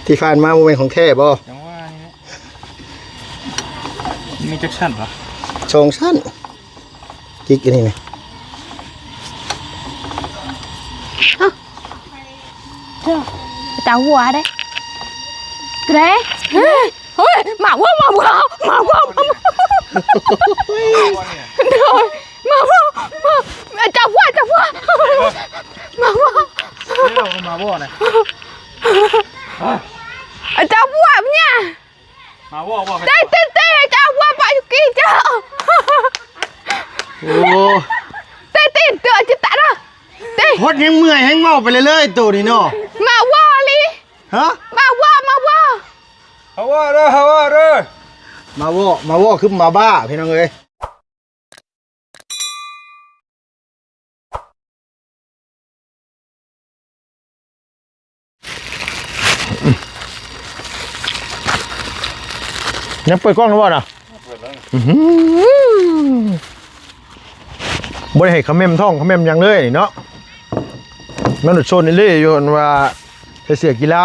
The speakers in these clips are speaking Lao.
ທີ່ຜ່ານມາບໍ່ແມ່ນຂອງແທ້ບໍ່? ຈັ່ງວ່ານີ້ແຫຼະ ມີຈັກຊັ້ນວະ? ສອງຊັ້ນ ຈິກອັນນີ້ນະ. ເຈົ້າຫົວເດ້ ເກຣ ເຮີ້ຍ ເຮີ້ຍ ມາເວີ ມາເວີ ມາເວີ ມາເວີ ໂດຍ ມາເວີ ມາ ເຈົ້າຫົວ ເຈົ້າຫົວ ມາເວີ ມາເວີນະ ເຈົ້າຫົວເນຍ ມາເວີ ເຕະ ເຕະ ເຕະ ເຈົ້າຫົວປະຢູ່ກີ້ເຈົ້າ ໂອ້ ເຕະ ເຕະ ເຕະ ຈິຕະນະ ເຕະ ໂຄດແຮງເມື່ອຍແຮງເວົ້າໄປເລື້ອຍໆ ໂຕນີ້ເນາະ ມາເວີອີ່ຫຼີ ຮະ ມາເວີ ມາເວີ ເຮົາວ່າເດີ ເຮົາວ່າເດີ ມາເວີ ມາເວີ ຄືໝາບ້າ ພີ່ນ້ອງເອີຍ. ຍັງເປີດກ້ອງຢູ່ບໍ່ນະ? ເປີດແລ້ວ ອືຫື ບໍ່ໄດ້ໃຫ້ຂະແໝ້ມທ້ອງຂະແໝ້ມຫຍັງເລີຍເນາະ ມັນໂຊນອີ່ຫຼີຢູ່ ອັນວ່າໃສ່ເສື້ອກິລາ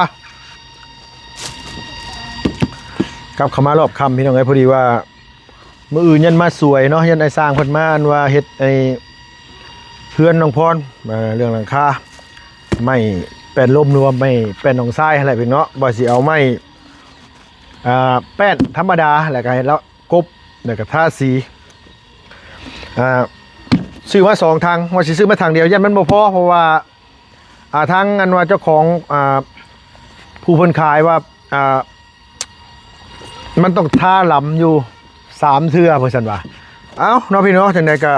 ກັບເຂົ້າມາລອບຄ່ຳ ພີ່ນ້ອງເອີຍ ພໍດີວ່າ ມື້ອື່ນຍັນມາຊ່ວຍເນາະ ຍັນອ້າຍຊ່າງເພິ່ນມາ ອັນວ່າເຮັດໄອ້ເຮືອນນ້ອງພອນ ເອີ ເລື່ອງຫຼັງຄາ ໄມ້ແປ້ນລົມ ຫຼືວ່າໄມ້ແປ້ນໜອງຊາຍຫັ້ນແຫຼະພີ່ນ້ອງເນາະ ວ່າຊິເອົາໄມ້ ອ່າ ແປ້ນທຳມະດາ ແລ້ວກໍໃຫ້ລະກົບ ແລ້ວກໍທາສີ ອ່າ ຊື້ມາສອງຖັງ ວ່າຊິຊື້ມາຖັງດຽວ ຢ້ານມັນບໍ່ພໍ ເພາະວ່າ ອ່າ ທາງອັນວ່າເຈົ້າຂອງ ອ່າ ຜູ້ເພິ່ນຂາຍວ່າ ອ່າ ມັນຕ້ອງທາລຳຢູ່ສາມເທື່ອ ເພິ່ນຊັ້ນວ່າ ເອົ້າເນາະ ພີ່ນ້ອງເນາະ ຈັ່ງໃດກໍ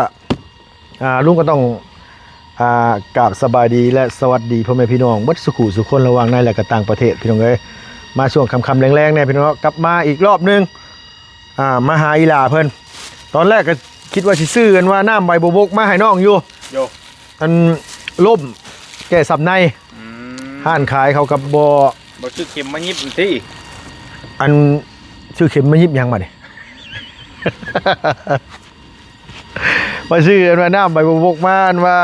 ອ່າ ລຸງກໍຕ້ອງ ອ່າ ກາບສະບາຍດີ ແລະ ສະຫວັດດີພໍ່ແມ່ພີ່ນ້ອງເບິດສູ່ຄູ່ສູ່ຄົນ ລະຫວ່າງໃນ ແລະ ກໍຕ່າງປະເທດ ພີ່ນ້ອງເອີຍ ມາຊ່ວງຄ່ຳໆແລງໆແດ່ ພີ່ນ້ອງເນາະ ກັບມາອີກລອບໜຶ່ງ ອ່າ ມາຫາອີ່ຫຼ້າເພິ່ນ ຕອນແລກກໍຄິດວ່າຊິຊື້ອັນວ່ານ້ຳໃບບົວບົກມາໃຫ້ນ້ອງຢູ່ ໂດຍ ອັນ ລົ້ມແກ້ຊ້ຳໃນ ອືມ ຮ້ານຂາຍເຂົາກໍບໍ່ ບໍ່ຊື້ເຂັມມາຫຍິບຕິ ອັນ ຊື້ເຂັມມາຫຍິບຫຍັງບາດນີ້ ວ່າຊື້ອັນວ່ານ້ຳໃບບົວບົກມາ ອັນວ່າ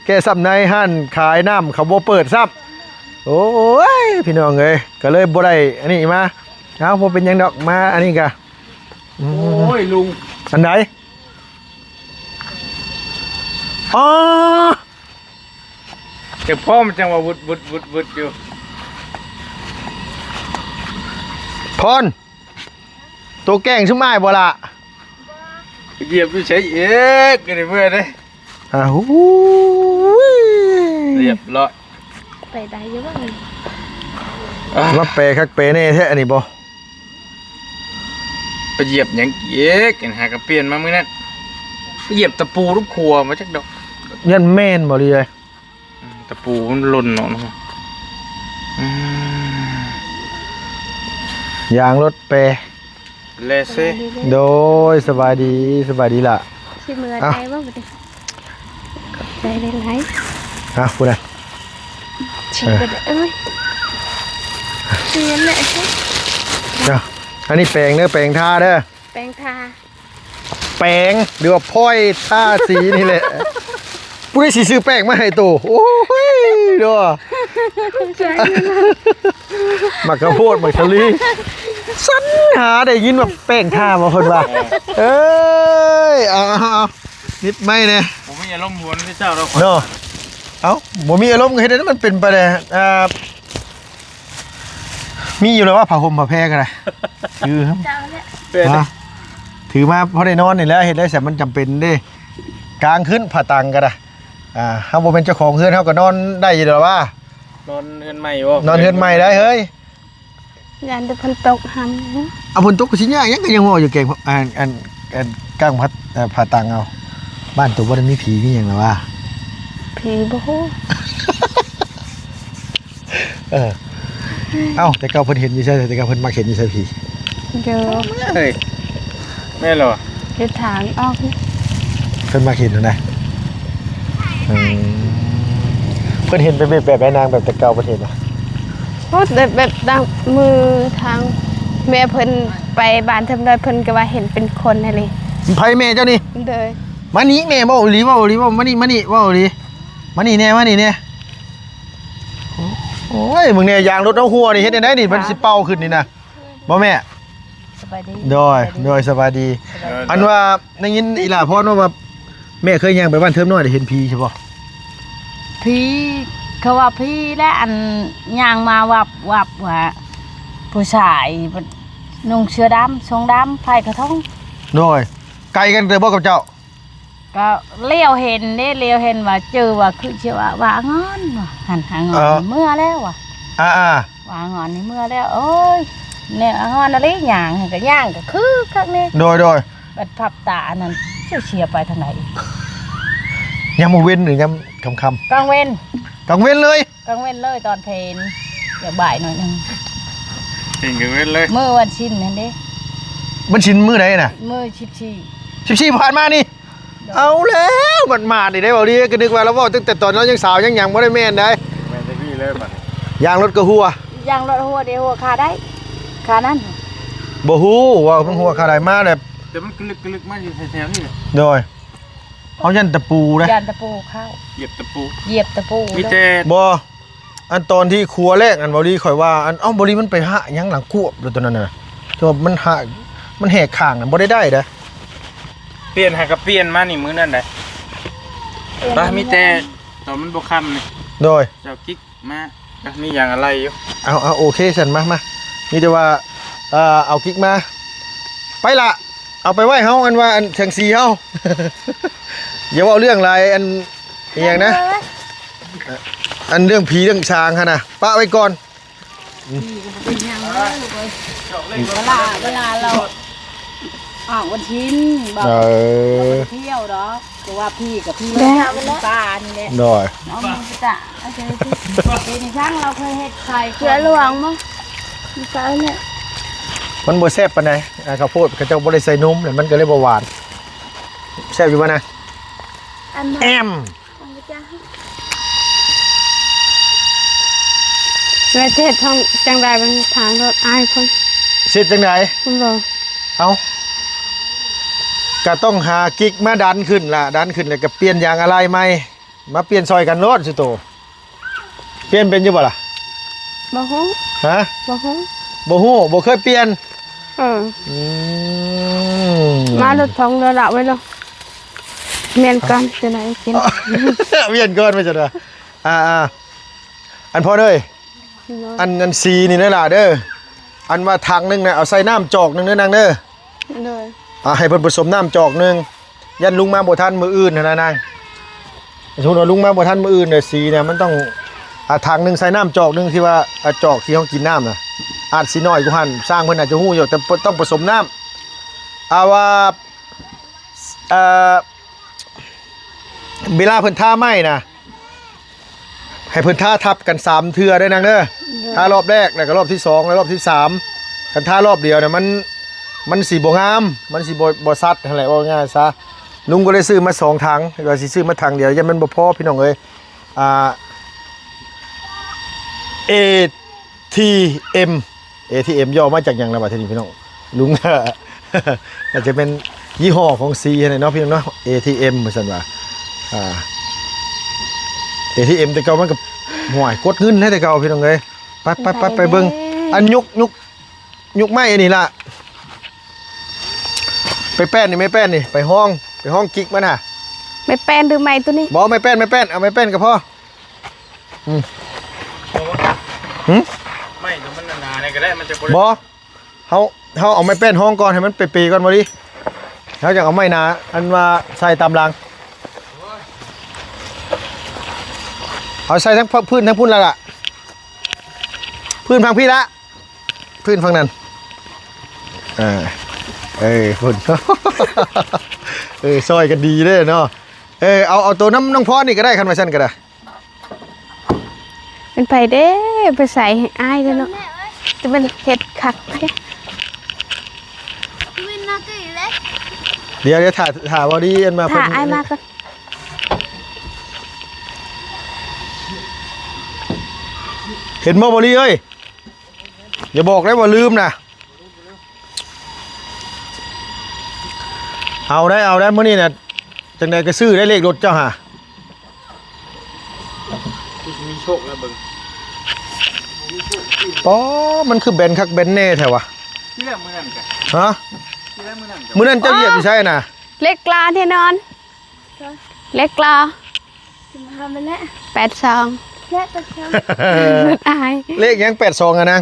ແກ້ຊ້ຳໃນ ຮ້ານຂາຍນ້ຳເຂົາບໍ່ເປີດຊ້ຳ ໂອ້ຍ ພີ່ນ້ອງເອີຍ ກໍເລີຍບໍ່ໄດ້ອັນນີ້ມາ ເອົ້າ ບໍ່ເປັນຫຍັງດອກ ມາອັນນີ້ກະ ອືມ ໂອ້ຍ ລຸງ ອັນໃດ? ອໍ ຈັງພໍມັນຈັ່ງວ່າວຶດໆໆໆຢູ່ ພອນ ໂຕແກ້ງຊຸມອ້າຍບໍ່ລະ? ຢຽບຢູ່ໃສອີກ ອັນນີ້ເມື່ອຍເດ້ ອາ ຫູ ຮຽບຮ້ອຍ ໄປໄດ້ຢູ່ບໍ່ນີ້? ມາແປຄັກແປແນ່ແທ້ອັນນີ້ບໍ່? ໄປຢຽບຫຍັງອີກ? ຫາກະປ່ຽນມາມື້ນັ້ນ ໄປຢຽບຕະປູລູກຄົວມາຈັກດອກ ຢ້ານແມ່ນບໍ່ ຫຼືໃດ? ອືມ ຕະປູມັນຫຼົ່ນເນາະ ອືມ ຢາງລົດແປ ແລເຊ ໂດຍ ສະບາຍດີ ສະບາຍດີລະ ຊິເມືອໄດ້ບໍ່ບັດນີ້? ຂອບໃຈຫຼາຍໆ ຮະ ພຸ້ນນະ ຊິບໍ່ໄດ້ ເອີຍ ເມືອແຫຼະ ເຈົ້າ ອັນນີ້ແປງເດີ ແປງທາເດີ ແປງທາ ແປງ ຫຼືວ່າພອຍທາສີນີ້ແຫຼະ ຜູ້ໃດຊິຊື້ແປ້ງມາໃຫ້ໂຕ ໂອ້ຍ ເນາະ ຂອບໃຈ ໝາກກະໂພດ ໝາກສາລີ ສັນຫາໄດ້ຍິນວ່າແປ້ງທາບໍ່ ເພິ່ນວ່າ ເອີຍ ເອົາໆໆ ນິດໄມ້ແດ່ ບໍ່ມີອາລົມຫົວນຄືເຈົ້າດອກ ເນາະ ເອົ້າ ບໍ່ມີອາລົມກໍເຮັດໃຫ້ມັນເປັນໄປແດ່ ອ່າ ມີຢູ່ແລ້ວວ່າຜ້າຫົ່ມຜ້າແພກໍໄດ້ ຖື ເຈົ້າແຫຼະ ຖືມາພໍໄດ້ນອນນີ້ແຫຼະ ເຮັດໄດ້ແຊມ ມັນຈຳເປັນເດ້ ກາງຄືນຜ້າຕັງກໍໄດ້ ອ່າ ເຮົາບໍ່ແມ່ນເຈົ້າຂອງເຮືອນ ເຮົາກໍນອນໄດ້ຢູ່ແລ້ວວ່າ ນອນເຮືອນໃໝ່ບໍ່? ນອນເຮືອນໃໝ່ໄດ້ເຮີ້ຍ ຢ້ານແຕ່ຝົນຕົກຫັ້ນ ເອົາ ຝົນຕົກກໍຊິຍາກຫຍັງ ກໍຍັງເວົ້າຢູ່ແກງ ອັນ ອັນ ອັນ ກາງພັດ ເອີ ຜ້າຕັງເອົາ ບ້ານໂຕບໍ່ໄດ້ມີຜີມີຫຍັງແລ້ວວ່າ ຜີບໍ່ຮູ້. ເອີ ເອົ້າ ແຕ່ເກົ່າເພິ່ນເຫັນຢູ່ໃສ? ແຕ່ເກົ່າເພິ່ນມັກເຫັນຢູ່ໃສຜີ? ຢູ່ ເອີຍ ແມ່ນແລ້ວ ຢູ່ທາງອອກ ເພິ່ນມັກເຫັນຫັ້ນນະ ອືມ ເພິ່ນເຫັນເປັນແບບໃດນາງ ແບບແຕ່ເກົ່າເພິ່ນເຫັນນະ? ໂອ້ ແບບ ແບບ ມື້ທາງແມ່ເພິ່ນໄປບ້ານເທິງນ້ອຍ ເພິ່ນກໍວ່າເຫັນເປັນຄົນຫັ້ນເລີຍ ໃຜແມ່ເຈົ້ານີ້? ໂດຍ ມານີ້ແມ່ ເວົ້າອີ່ຫຼີ ເວົ້າອີ່ຫຼີ ເວົ້າ ມານີ້ ມານີ້ ເວົ້າອີ່ຫຼີ ມານີ້ແນ່ ມານີ້ແນ່. ໂອ້ຍ ມຶງແນ່ ຢາງລົດເຮົາຮົ່ວນີ້ ເຮັດແນວໃດນີ້ ມັນຊິເປົ່າຂຶ້ນນີ້ນະ ບໍ່ແມ່? ສະບາຍດີ ໂດຍ ສະບາຍດີ ໂດຍ ສະບາຍດີ ສະບາຍດີ ອັນວ່າໄດ້ຍິນອີ່ຫຼ້າພອນເວົ້າວ່າ ແມ່ເຄີຍຍ່າງໄປບ້ານເທີມນ້ອຍ ໄດ້ເຫັນຜີໃຊ່ບໍ່? ຜີ ເຂົາວ່າຜີແຫຼະ ອັນຍ່າງມາວັບໆ ວ່າຜູ້ຊາຍນຸ່ງເສື້ອດຳ ຊົງດຳ ໃສ່ກະທົງ ໂດຍ ໄກກັນເຕີບບໍ່ກັບເຈົ້າ? ກໍລຽວເຫັນເດ້ ລຽວເຫັນວ່າຈື່ວ່າຄືຊິວ່າ ວ່າອາງອນ ວ່າຫັ້ນ ອາງອນ ເອີ ເມືອແລ້ວວ່າ ອ່າໆ ວ່າອາງອນນີ້ເມືອແລ້ວ ໂອ້ຍ ແນວອາງອນນະເລ ຍ່າງຫັ້ນກໍຍ່າງກໍຄືຄັກແນ່ ໂດຍໆ ບັດພັບຕາອັນນັ້ນ ຊິເສຍໄປທາງໃດອີກ ຍາມມື້ເວັນ ຫຼືຍາມຄ່ຳໆ? ກາງເວັນ ກາງເວັນເລີຍ ກາງເວັນເລີຍ ຕອນເພນ ຢາກບ່າຍໜ້ອຍໜຶ່ງ ເພນກາງເວັນເລີຍ ມື້ວັນສິນຫັ້ນເດ້ ວັນສິນມື້ໃດນະ? ມື້ສິບສີ່ ສິບສີ່ຜ່ານມານີ້ ເອົາແລ້ວ ບັດມານີ້ໄດ້ເວົ້າດີ ກໍນຶກວ່າລາວເວົ້າຕັ້ງແຕ່ຕອນລາວຍັງສາວຍັງຫຍັງ ບໍ່ໄດ້ແມ່ນໃດ໋ ແມ່ນແຕ່ນີ້ເລີຍບັດນີ້ ຢາງລົດກໍຮົ່ວ ຢາງລົດຮົ່ວເດ້ ຮົ່ວຄາໃດ ຄານັ້ນ ບໍ່ຮູ້ວ່າມັນຮົ່ວຄາໃດ ມາແລ້ວ ແຕ່ມັນກະລຶກກະລຶກມາຢູ່ແຖວໆນີ້ແຫຼະ ໂດຍ ເຮົາຢ້ານຕະປູເດ້ ຢ້ານຕະປູເຂົ້າ ຢຽບຕະປູ ຢຽບຕະປູ ມີແຕ່ ບໍ່ ອັນຕອນທີ່ຄົວແລກ ອັນເວົ້າດີ ຂ້ອຍວ່າ ອັນ ເອົ້າ ບໍ່ດີ ມັນໄປຫະຫຍັງຫຼັງກວບຢູ່ຕົວນັ້ນນະ ແຕ່ວ່າມັນຫະ ມັນແຫກຂ້າງນະ ບໍ່ໄດ້ໄດ້ເດ້ ປ່ຽນຫາກະປ່ຽນມານີ້ມື້ນັ້ນໄດ໋ ເອີ ປະ ມີແຕ່ຕອນມັນບໍ່ຄ່ຳນີ້ ໂດຍ ເຈົ້າກິກມາ ອ່ະ ມີຢາງອາໄລ່ຢູ່ ເອົາ ເອົາ ໂອເຄຊັ້ນ ມາ ມາ ມີແຕ່ວ່າ ເອີ ເອົາກິກມາ ໄປລະ ເອົາໄປໄວ້ເຮົາ ອັນວ່າ ອັນແສງສີເຮົາ ຢ່າເວົ້າເລື່ອງຫຼາຍ ອັນ ອີຫຍັງນະ ອັນເລື່ອງຜີເລື່ອງສາງຫັ້ນນະ ປະໄວ້ກ່ອນ ຜີກໍບໍ່ເປັນຫຍັງເດີລູກເອີຍ ເວລາ ເວລາລາວອອກວັນສິນ ບອກ ເອີ ບໍ່ໄດ້ທ່ຽວດອກ ຄືວ່າຜີກໍຜີ ແລ້ວ ປ່ານີ້ແຫຼະ ໂດຍ ເອົາມັນຈະ ເປັນຊ່າງ ລາວເຄີຍເຮັດໃສ່ ເສືອຫຼວງບໍ່ ມັນກໍອັນນີ້ ມັນບໍ່ແຊບປານໃດ ອ່າ ເຂົ້າໂພດເຂົາເຈົ້າບໍ່ໄດ້ໃສ່ນົມ ແລ້ວມັນກໍເລີຍບໍ່ຫວານ ແຊບຢູ່ບໍ່ນະ? ອັນ ແອມ ແລ້ວຊິເຮັດຈັ່ງໃດ ມັນຖາມລົດອ້າຍເພິ່ນ ຊິເຮັດຈັ່ງໃດ? ເພິ່ນບອກ ເອົ້າ ກະຕ້ອງຫາກິກມາດັນຂຶ້ນລະ ດັນຂຶ້ນແລ້ວກະປ່ຽນຢາງອາໄລ່ໃໝ່ ມາປ່ຽນຊ່ອຍກັນໂລດສຸໂຕ ປ່ຽນເປັນຢູ່ບໍ່ລະ? ບໍ່ຮູ້ ຮະ? ບໍ່ຮູ້ ບໍ່ຮູ້ ບໍ່ເຄີຍປ່ຽນ ເອີ ອືມ ມາລົດທ້ອງເຮືອລະໄວ້ລະ ແມ່ນກ່ອນ ຈັ່ງໃດກິນ ປ່ຽນກ່ອນວ່າຊັ້ນວ່າ ອ່າໆ ອັນພໍ່ເອີຍ ໂດຍ ອັນ ອັນສີນີ້ເດີຫຼ້າເດີ ອັນວ່າຖັງໜຶ່ງນະ ເອົາໃສ່ນ້ຳຈອກໜຶ່ງເດີນາງເດີ ໂດຍ ອ່າ ໃຫ້ເພິ່ນປະສົມນ້ຳຈອກໜຶ່ງ ຢ້ານລຸງມາບໍ່ທັນມື້ອື່ນຫັ້ນນະນາງ ສົມມຸດວ່າລຸງມາບໍ່ທັນມື້ອື່ນເດີ ສີນະ ມັນຕ້ອງ ອ່າ ຖັງໜຶ່ງໃສ່ນ້ຳຈອກໜຶ່ງ ທີ່ວ່າ ອ່າ ຈອກທີ່ເຮົາກິນນ້ຳນະ ອາດຊິໜ້ອຍກວ່າຫັ້ນ ຊ່າງເພິ່ນອາດຈະຮູ້ຢູ່ ແຕ່ຕ້ອງປະສົມນ້ຳ ອ່າ ວ່າ ອ່າ ເວລາເພິ່ນທາໄມ້ນະ ໃຫ້ເພິ່ນທາທັບກັນສາມເທື່ອເດີນາງເດີ ໂດຍ ທາລອບແລກ ແລ້ວກໍລອບທີສອງ ແລະ ລອບທີສາມ ຄັນທາລອບດຽວນະ ມັນ ມັນຊິບໍ່ງາມ ມັນຊິບໍ່ ບໍ່ຊັດຫັ້ນແຫຼະ ເວົ້າງ່າຍຊະ ລຸງກໍເລີຍຊື້ມາສອງຖັງ ກໍຊິຊື້ມາຖັງດຽວ ຢ້ານມັນບໍ່ພໍ ພີ່ນ້ອງເອີຍ ອ່າ ເອ ທີເອັມ ເອທີເອັມ ຫຍໍ້ມາຈາກຫຍັງລະບາດທີນີ້ພີ່ນ້ອງ ລຸງ ອາດຈະແມ່ນຍີ່ຫໍ້ຂອງສີຫັ້ນແຫຼະເນາະ ພີ່ນ້ອງເນາະ ເອທີເອັມ ວ່າຊັ້ນວ່າ ອ່າ ເອທີເອັມ ແຕ່ເກົ່າມັນກໍ ຫ້ວຍ ກົດເງິນແທ້ແຕ່ເກົ່າ ພີ່ນ້ອງເອີຍ ໄປ ໄປ ໄປ ໄປເບິ່ງ ອັນ ຍົກ ຍົກ ຍົກໄມ້ອັນນີ້ລະ ໄມ້ແປ້ນນີ້ ໄມ້ແປ້ນນີ້ ໄປຫ້ອງ ໄປຫ້ອງກິກມັນຫາ ໄມ້ແປ້ນຫຼືໄມ້ໂຕນີ້? ບໍ່ ໄມ້ແປ້ນ ໄມ້ແປ້ນ ເອົາໄມ້ແປ້ນກໍພໍ. ອືມ ຫື ໄມ້ຕົວມັນໜາໆນີ້ກໍໄດ້ ມັນຈະບໍ່ໄດ້ ບໍ່ ເຮົາ ເຮົາເອົາໄມ້ແປ້ນຮອງກ່ອນ ໃຫ້ມັນເປໆກ່ອນ ບໍ່ດີ ເຮົາຈະເອົາໄມ້ໜາ ອັນວ່າໃສ່ຕາມຫຼັງ ເອົາໃສ່ທັງພື້ນ ທັງພຸ້ນລະລະ ພື້ນຝັ່ງພີ້ລະ ພື້ນຝັ່ງນັ້ນ ເອີ ເອີ ພຸ້ນ ເອີ ຊ່ອຍກັນດີເດ້ເນາະ ເອີ ເອົາ ເອົາໂຕນຳນ້ອງພອນນີ້ກໍໄດ້ ຄັນວ່າຊັ້ນກໍໄດ້. ເປັນໃຜເດ້ໄປໃສ່ໃຫ້ອ້າຍເດ້ເນາະ ຈະແມ່ນເຮັດຄັກແທ້ ດຽວ ດຽວ ຖ້າ ຖ້າບໍ່ດີ ອັນມາ ຖ້າອ້າຍມາກ່ອນ ເຫັນບໍ່ ບໍ່ດີເອີຍ ຢ່າບອກໄດ້ວ່າລືມນະ. ເອົາໄດ້ ເອົາໄດ້ ມື້ນີ້ນະ ຈັ່ງໃດກໍຊື້ໄດ້ເລກລົດເຈົ້າຫາ ຄືຊິມີໂຊກແລ້ວເບິ່ງ ປ້อ มันคือแบนคักแบนแน่แท้วะ ที่แรกมื้อนั้นกะ ฮะ ที่แรกมื้อนั้นกะ มื้อนั้นเจ้าเหยียบอยู่ไสน่ะ เลขกลาแน่นอน เลขกลา ทำไปแล้ว แปดสอง และแปดสอง อาย เลขหยัง แปดสอง อะนาง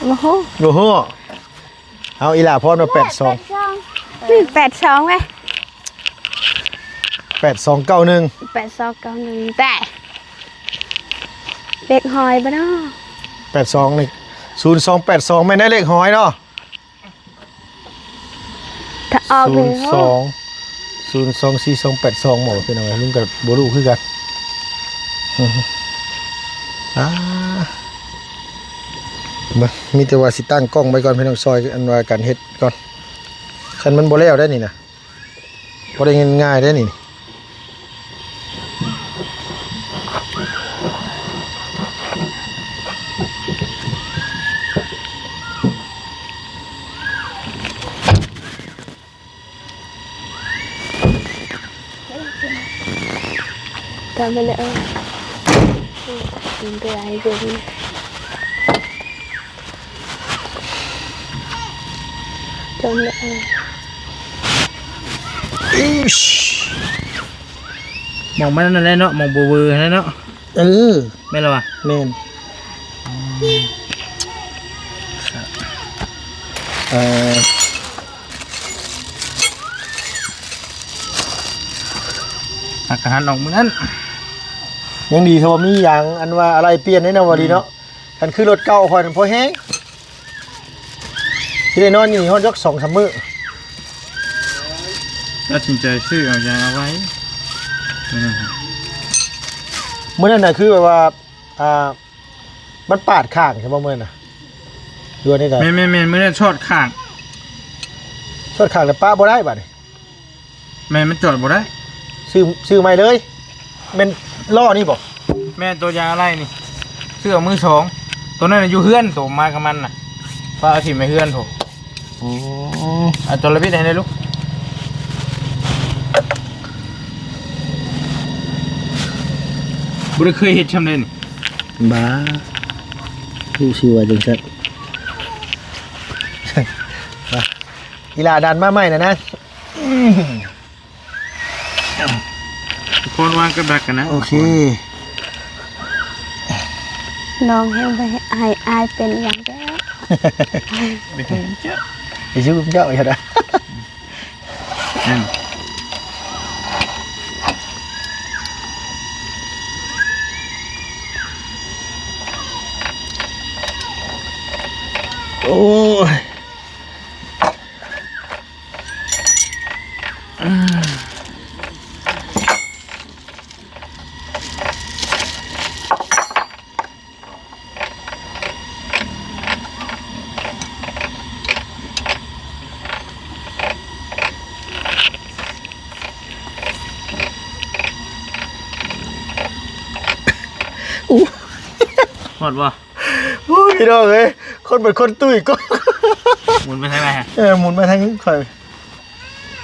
บ่ฮู้ บ่ฮู้ เอาอีหล่าพรมา แปดสอง แปดสอง นี่ แปดสอง เว้ย แปดสองเก้าหนึ่ง แปดสองเก้าหนึ่ง แต่ เลขหอยบ่เนาะ แปดสอง นี่ ศูนย์สองแปดสอง แม่นได้เลขหอยเนาะ ถ้าออก ศูนย์สอง ศูนย์สองสี่สองแปดสอง บ่พี่น้อง ลุงก็บ่รู้คือกัน อา เบิ่ง มีแต่ว่าสิตั้งกล้องไว้ก่อนพี่น้อง ซอยอันว่าการเฮ็ดก่อน คันมันบ่แล้วได้นี่นะ บ่ได้ง่ายๆได้นี่ ตามไปเลย เออ กินไปหลายเดือน จนแล้ว หม่องมันนั่นแหละเนาะ หม่องเบอร์ๆนั่นแหละเนาะ เออ แม่นแล้ววะ แม่น เอ่อ หักกะหันออกมื้อนั้น ยังดีเท่าว่ามียางอันว่าอะไรเปลี่ยนให้เนาะ วารีเนาะ อืม คันคือรถเก่าข้อยนั่นพอแฮง สิได้นอนอยู่นี่ฮอดจักสองสามมื้อ ตัดสินใจซื้อเอายางเอาไว้ มื้อนั้น มื้อนั้นน่ะคือแบบว่า อ่า มันปาดข้างใช่บ่มื้อนั้นน่ะ หรือว่าแนวใด แม่นๆๆ มื้อนั้นชอดข้าง ชอดข้างแล้วปะบ่ได้บัดนี้ แม่น มันจอดบ่ได้ ซื้อ ซื้อใหม่เลย แม่นล้อนี่บ่ แม่น ตัวยางอะไหล่นี่ ซื้อเอามือสอง ตัวนั้นน่ะอยู่เฮือน โตมากับมันน่ะ ปะเอาถิ่มไว้เฮือนโถ โอ้ เอาตัวละบิดให้แหน่ลูก บ่ได้เคยเฮ็ดช่ำใดนี่ บ้า ฮู้สิว่าจั่งซั้น อีหล่าดันมาใหม่น่ะนะ คนวางกับดักกันนะ โอเค น้องแฮงไปให้อายเป็นอย่างเด้อ ไปซุมเจ้าอยู่นะ อืม โอ้ย ฮอดบ่ โอ้ย พี่น้องเอ้ย คนเป็นคนตุ้ยก็ หมุนไปทางไหนฮะ เออ หมุนมาทางนี้ค่อย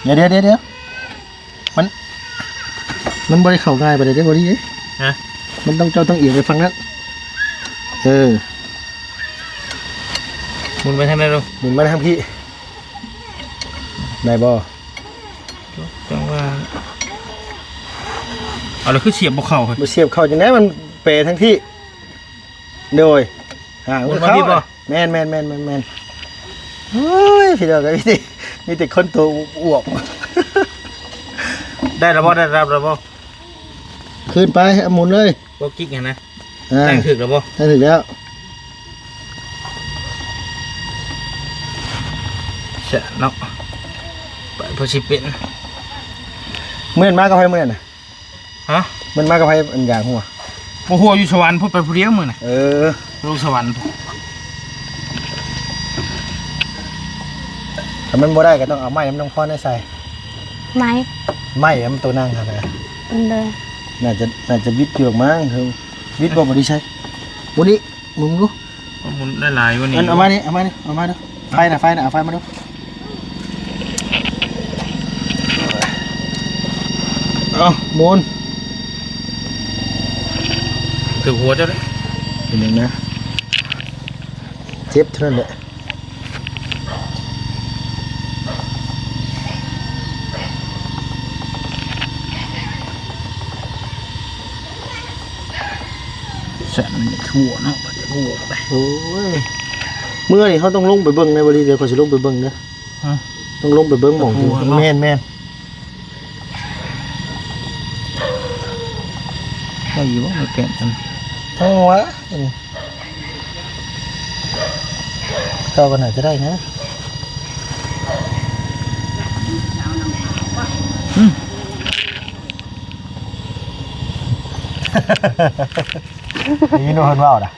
เดี๋ยว เดี๋ยว เดี๋ยว เดี๋ยว มัน มันบ่ได้เข้าง่ายปานใดเด้ บ่ดีเด้ ฮะ มันต้อง เจ้าต้องเอียงไปฝั่งนั้น เออ หมุนไปทางใดลูก หมุนมาทางพี่ ได้บ่ จังว่า เอาแล้วคือเสียบบ่เข้า บ่เสียบเข้าจังได๋ มันแปรทางพี่ โดย อ่า หมุนมาพี่บ่ แม่น แม่น แม่น แม่น แม่น โอ้ย พี่น้องเอ้ย มีแต่ มีแต่คนตัวอวบ ได้แล้วบ่ ได้รับแล้วบ่ ขึ้นไป เอาหมุนเลย บ่กิกหั่นนะ อ่า แต่งถูกแล้วบ่ แต่งถูกแล้ว เสียเนาะ ไปพอสิเป็น มื้อนั้นมากับไผมื้อนั้นน่ะ ฮะ มันมากับไผอันยางหัว บ่ฮู้ อยู่สวรรค์พุ้น ไปผู้เดียวมื้อน่ะ เออ ลงสวรรค์พุ้น ถ้ามันบ่ได้ก็ต้องเอาไม้น้ำน้องพรให้ใส่ ไม้ ไม้มันตัวนั่งหั่นนะ อันเด้อ น่าจะ น่าจะวิดอยู่มั้ง วิดบ่ บ่ได้ใช้ บ่นี้ หมุนดู หมุนได้หลายกว่านี้ อัน เอามานี่ เอามานี่ เอามาดู ไฟน่ะ ไฟน่ะ เอาไฟมาดู เอา หมุน ถือหัวเจ้าเด้อ เป็นหยังนะ ເຈັບເທົ່ານັ້ນແຫຼະ. ສະມັນຈະທົ່ວເນາະ ມັນຈະທົ່ວໄປ. ໂອ້ຍ ເມື່ອນີ້ເຮົາຕ້ອງລົງໄປເບິ່ງໃນບໍລິ ດຽວຂ້ອຍຊິລົງໄປເບິ່ງເດີ. ຮະ? ຕ້ອງລົງໄປເບິ່ງໝ່ອງທີ່ ຕະປູຫັ້ນບໍ່? ແມ່ນໆ. ໄດ້ຢູ່ບໍ່? ແປະກັນ ເອົາວະ ເຈົ້າກໍໜ້າຈະໄດ້ນະ. ອືມ ໄດ້ຍິນບໍ່ເພິ່ນເວົ້ານະ?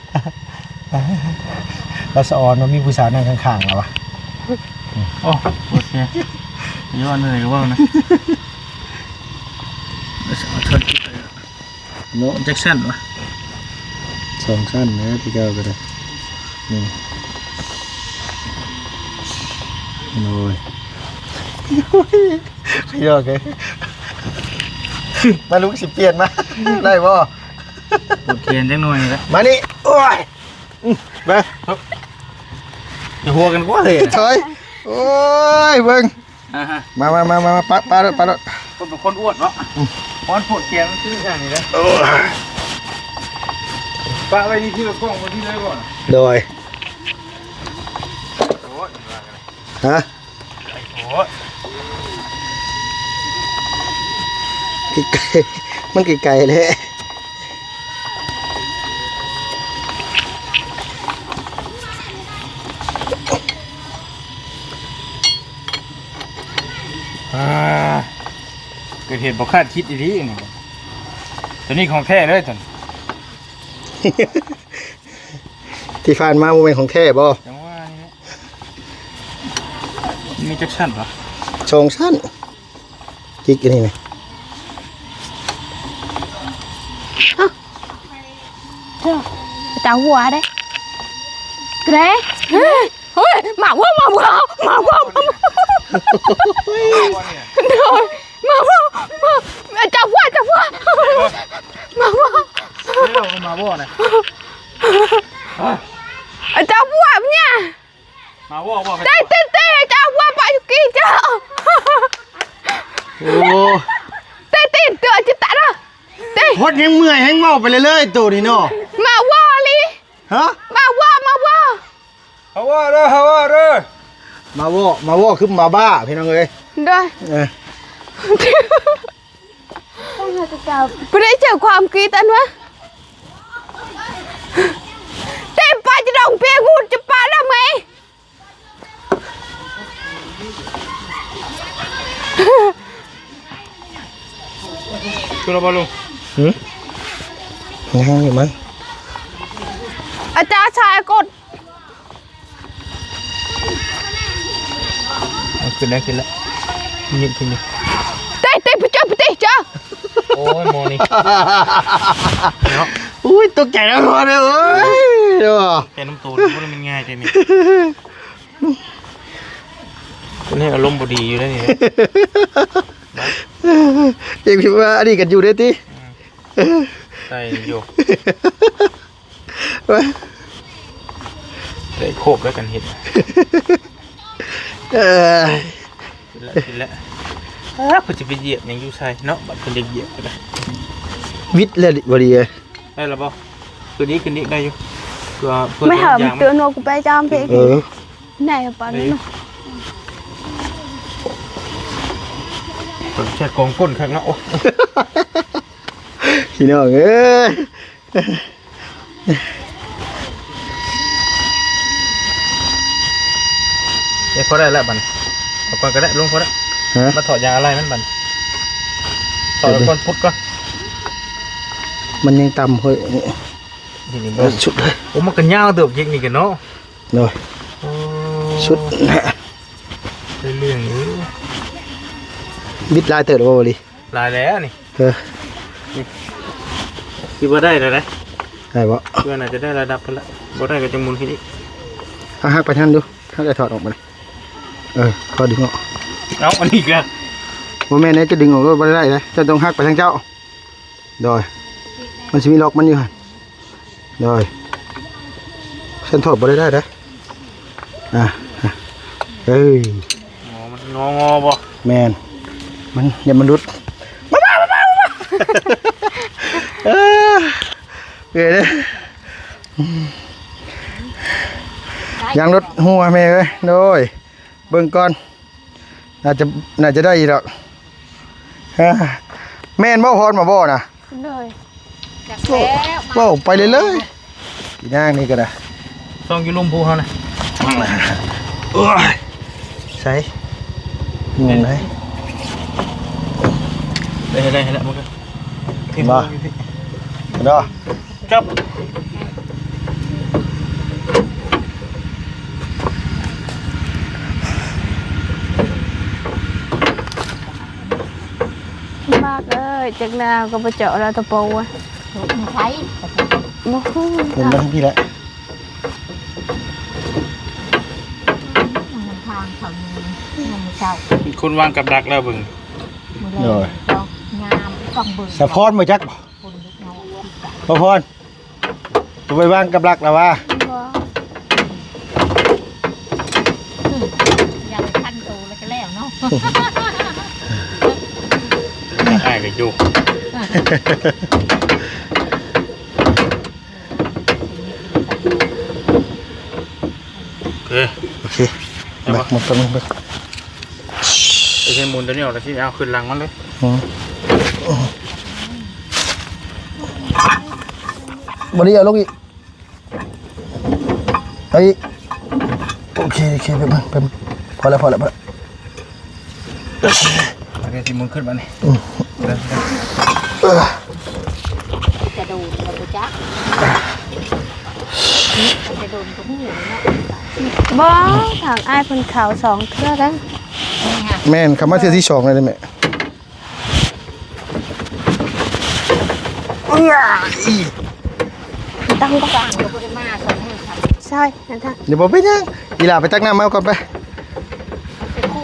ລາວສະອອນວ່າມີຜູ້ສາວນັ່ງຂ້າງໆລາວວະ. ໂອ້ ໂອເຄ ຍ້ອນເລີຍກໍເວົ້ານະ. ລາວສະອອນທອດກິນໄປເນາະ. ຈັກຊັ້ນວະ? ສອງຊັ້ນນະ ທີ່ເກົ່າກໍໄດ້. ນີ້ ໂອ້ຍ ຂະຫຍອກເອີຍ. ມາ ລຸງຊິປ່ຽນມາ ໄດ້ບໍ່? ປົວດແຂນຈັກໜ່ອຍລະ ມານີ້. ໂອ້ຍ ອືມ ໄປ ຢ່າຫົວກັນກວ່າເລີຍ ຖອຍ. ໂອ້ຍ ເບິ່ງ ອ່າຮະ ມາໆໆໆ ປະ ປະໂລດ ປະໂລດ. ຄົນເປັນຄົນອ້ວນເນາະ. ອືມ ຄວາມປົວດແຂນມັນຄືຢ່າງນີ້ເດ້. ໂອ້ຍ ປະໄວ້ນີ້ ທີ່ລະກ້ອງໄວ້ທີ່ເລີຍບໍ່ນະ? ໂດຍ ໂອ້ຍ ວ່າກັນ ຮະ? ໂອ້ຍ ໄກໆ ມັນໄກໆແຫຼະ. ອ່າ ເກີດເຫດບໍ່ຄາດຄິດອີ່ຫຼີນີ້. ຕົວນີ້ຂອງແທ້ເລີຍຕົວນີ້. ທີ່ຜ່ານມາບໍ່ແມ່ນຂອງແທ້ບໍ່? ຈັ່ງຫວະນີ້ແຫຼະ. ມີຈັກຊັ້ນວະ? ສອງຊັ້ນ. ຈິກອັນນີ້ນະ. ເຈົ້າຫົວເດ້. ເກຣ ເຮີ້ຍ ມາເວີ ມາເວີ ມາເວີ ມາເວີ. ໂດຍ ມາເວີ ມາ ເຈົ້າຫົວ ເຈົ້າຫົວ ມາເວີ ມາເວີນະ. ເຈົ້າຫົວເນຍ. ມາວໍ ເຕະ ເຕະ ເຕະ ເຈົ້າວ່າປາຢູ່ກີ້ເຈົ້າ. ໂອ້ ເຕະ ເຕະ ເຕະ ຈິຕະເດີ ເຕະ. ຫົດແຮງເມື່ອຍແຮງເວົ້າໄປເລື້ອຍໆ ໂຕນີ້ເນາະ. ມາວໍອີ່ຫຼີ. ຮະ? ມາວໍ ມາວໍ ມາວໍເດີ ມາວໍເດີ. ມາວໍ ມາວໍຄືມາບ້າ ພີ່ນ້ອງເອີຍ. ໂດຍ ເອີ ບໍ່ໄດ້ເຈີຄວາມກີດອັນວະ ເຕັມປາຈະດອງເປງຫູດຈະປາລະໄໝ. ຄືລະບໍ່ລຸງ? ຫື? ຍັງຢູ່ມັນ ອາຈານຊາຍກົດ. ເອົາ ຂຶ້ນແລ້ວ ຂຶ້ນແລ້ວ ຍິງຂຶ້ນຢູ່. ເຕະ ເຕະ ປະເຈີ ປະເຕະເຈີ. ໂອ້ຍ ໝໍນີ້ເນາະ. ອຸ້ຍ ຕົກໃຈນຳ ເນາະ ເອີຍ ເນາະ ແຕ່ນ້ຳໂຕນີ້ບໍ່ໄດ້ແມ່ນງ່າຍເດ້ນີ້. ເພິ່ນແຮງອາລົມບໍ່ດີຢູ່ເດ້ນີ້. ເອງຄິດວ່າອັນນີ້ກັນຢູ່ເດ້ຕິ? ອືມ ໃສ່ຢູ່. ໄດ້ຄົບແລ້ວກັນເຮັດ. ເອີ ກິນແລ້ວ ກິນແລ້ວ. ອ້າ ເພິ່ນຈະໄປຢຽບຫຍັງຢູ່ໃສເນາະ ບັດເພິ່ນຢາກຢຽບກໍໄດ້. ວິດແລ້ວບໍ່ດີເອີຍ. ໄດ້ລະບໍ່? ຂຶ້ນອີກ ຂຶ້ນອີກ ໄດ້ຢູ່. ເພື່ອ ເພື່ອ ໄມ່ຫາ ມັນເຕືອນວ່າກູໄປຈາມເພກ. ເອີ ແນ່ປານນັ້ນເນາະ. ແຄ່ກອງກົ້ນຄັກເນາະ. ໂອ້ ພີ່ນ້ອງເອີຍ. ເອີ ພໍໄດ້ແລ້ວບັດນີ້ ເອົາກ່ອນກໍໄດ້ ລົງພໍແລ້ວ. ຮະ? ມາຖອດຢາງອາໄຫຼ່ມັນບັດນີ້ ຖອດກ່ອນ ພຸດກ່ອນ. ມັນຍັງຕ່ຳເຮີ້ຍ ນີ້ບໍ່ສຸດເລີຍ. ໂອ້ ມັນກໍຍາວເຕີບ ຈິກນີ້ກໍເນາະ. ໂດຍ ໂອ້ ສຸດ ໄດ້ເລື່ອງຢູ່. ບິດຫຼາຍເຕີບແລ້ວບໍ່ ບໍລິ? ຫຼາຍແລ້ວນີ້. ເອີ ຄິດວ່າໄດ້ແລ້ວເດ້. ໄດ້ບໍ່? ຄິດວ່າໜ້າຈະໄດ້ລະດັບພຸ້ນລະ. ບໍ່ໄດ້ກໍຈັ່ງໝູນຂຶ້ນອີກ. ເອົາ ຫັກໄປທາງນັ້ນດູ ເຮົາຈະຖອດອອກມາ. ເອີ ຂໍດຶງອອກ. ເອົາ ອັນນີ້ອີກແລ້ວ. ບໍ່ແມ່ນເດ້ ຈະດຶງອອກໂລດບໍ່ໄດ້ເດ້. ເຈົ້າຕ້ອງຫັກໄປທາງເຈົ້າ. ໂດຍ ມັນຊິມີລັອກມັນຢູ່ຫັ້ນ. ໂດຍ ຊັ້ນຖອດບໍ່ໄດ້ເດ້. ອ່ະ ເອີຍ ງໍ ມັນງໍ ງໍບໍ່? ແມ່ນ ມັນ ຢ່າມັນຫຼຸດ ມາ ມາ ມາ ມາ ເອີ ເອີ ຢາງລົດຫົວແມ່ເອີຍ ໂດຍ ເບິ່ງກ່ອນ ໜ້າຈະ ໜ້າຈະໄດ້ຢູ່ດອກ ຮະ ແມ່ນບໍ່ ພອນມາບໍ່ນະ? ໂດຍ ຈັກແລ້ວ ເວົ້າໄປເລື້ອຍໆ ອີນາງນີ້ກໍໄດ້ ຊ່ອງຢູ່ລຸ່ມພູເຮົານະ ໂອ້ຍ ໃສ ງງໄດ ໄດ້ ໄດ້ ໄດ້ແລ້ວ ມັນກໍ ມາ ເນາະ ຈັບ ມາກເອີຍ ຈັກແນວກໍບໍ່ເຈາະລະຕະປູ ໃສ ບໍ່ຮູ້ ເຫັນມາທາງພີ້ແຫຼະ ທາງເຂົານີ້ ຍາມເຊົ້າ ຄົນວາງກັບດັກແລ້ວເບິ່ງ ໂດຍ ງາມ ຕ້ອງເບິ່ງ ສະພອນບໍ່ຈັກ ສະພອນ ໄປວາງກັບຫຼັກລະວ່າ ບໍ່ ອືມ ຢ່າໄປພັນໂຕແລ້ວກໍແລ້ວເນາະ ອ້າຍກໍຢູ່ ໂອເຄ ໂອເຄ ໄດ້ບໍ່? ບັກໝົດຕົວໜຶ່ງເບິ່ງ ໄປໃຊ້ໝູນຕົວນີ້ອອກ ແລ້ວຊິເອົາຂຶ້ນຫຼັງມັນເລີຍ ອືມ ບໍ່ໄດ້ເອົາລົງອີກ ເອົາອີກ ໂອເຄ ໂອເຄ ໄປເບິ່ງ ໄປເບິ່ງ ພໍແລ້ວ ພໍແລ້ວ ພໍແລ້ວ ເອົາ ຊິໝູນຂຶ້ນບາດນີ້ ອືມ ໄດ້ ໄດ້ ເອີ ຈະໂດນກໍບໍ່ຈັກ ຈະໂດນກໍຮູ້ເນາະ ບໍ່ ທາງອ້າຍເພິ່ນເຂົ້າສອງເທື່ອແລ້ວ ແມ່ນ ເຂົ້າມາເທື່ອທີສອງແລ້ວເດ້ແມ່ ເອີຍ ຕັ້ງ ກາງກໍບໍ່ໄດ້ມາສອງມື້ ໃຊ່ ນັ້ນທະ ດຽວບໍ່ເປັນຫຍັງ ອີຫຼ້າໄປຕັກນ້ຳມາກ່ອນໄປ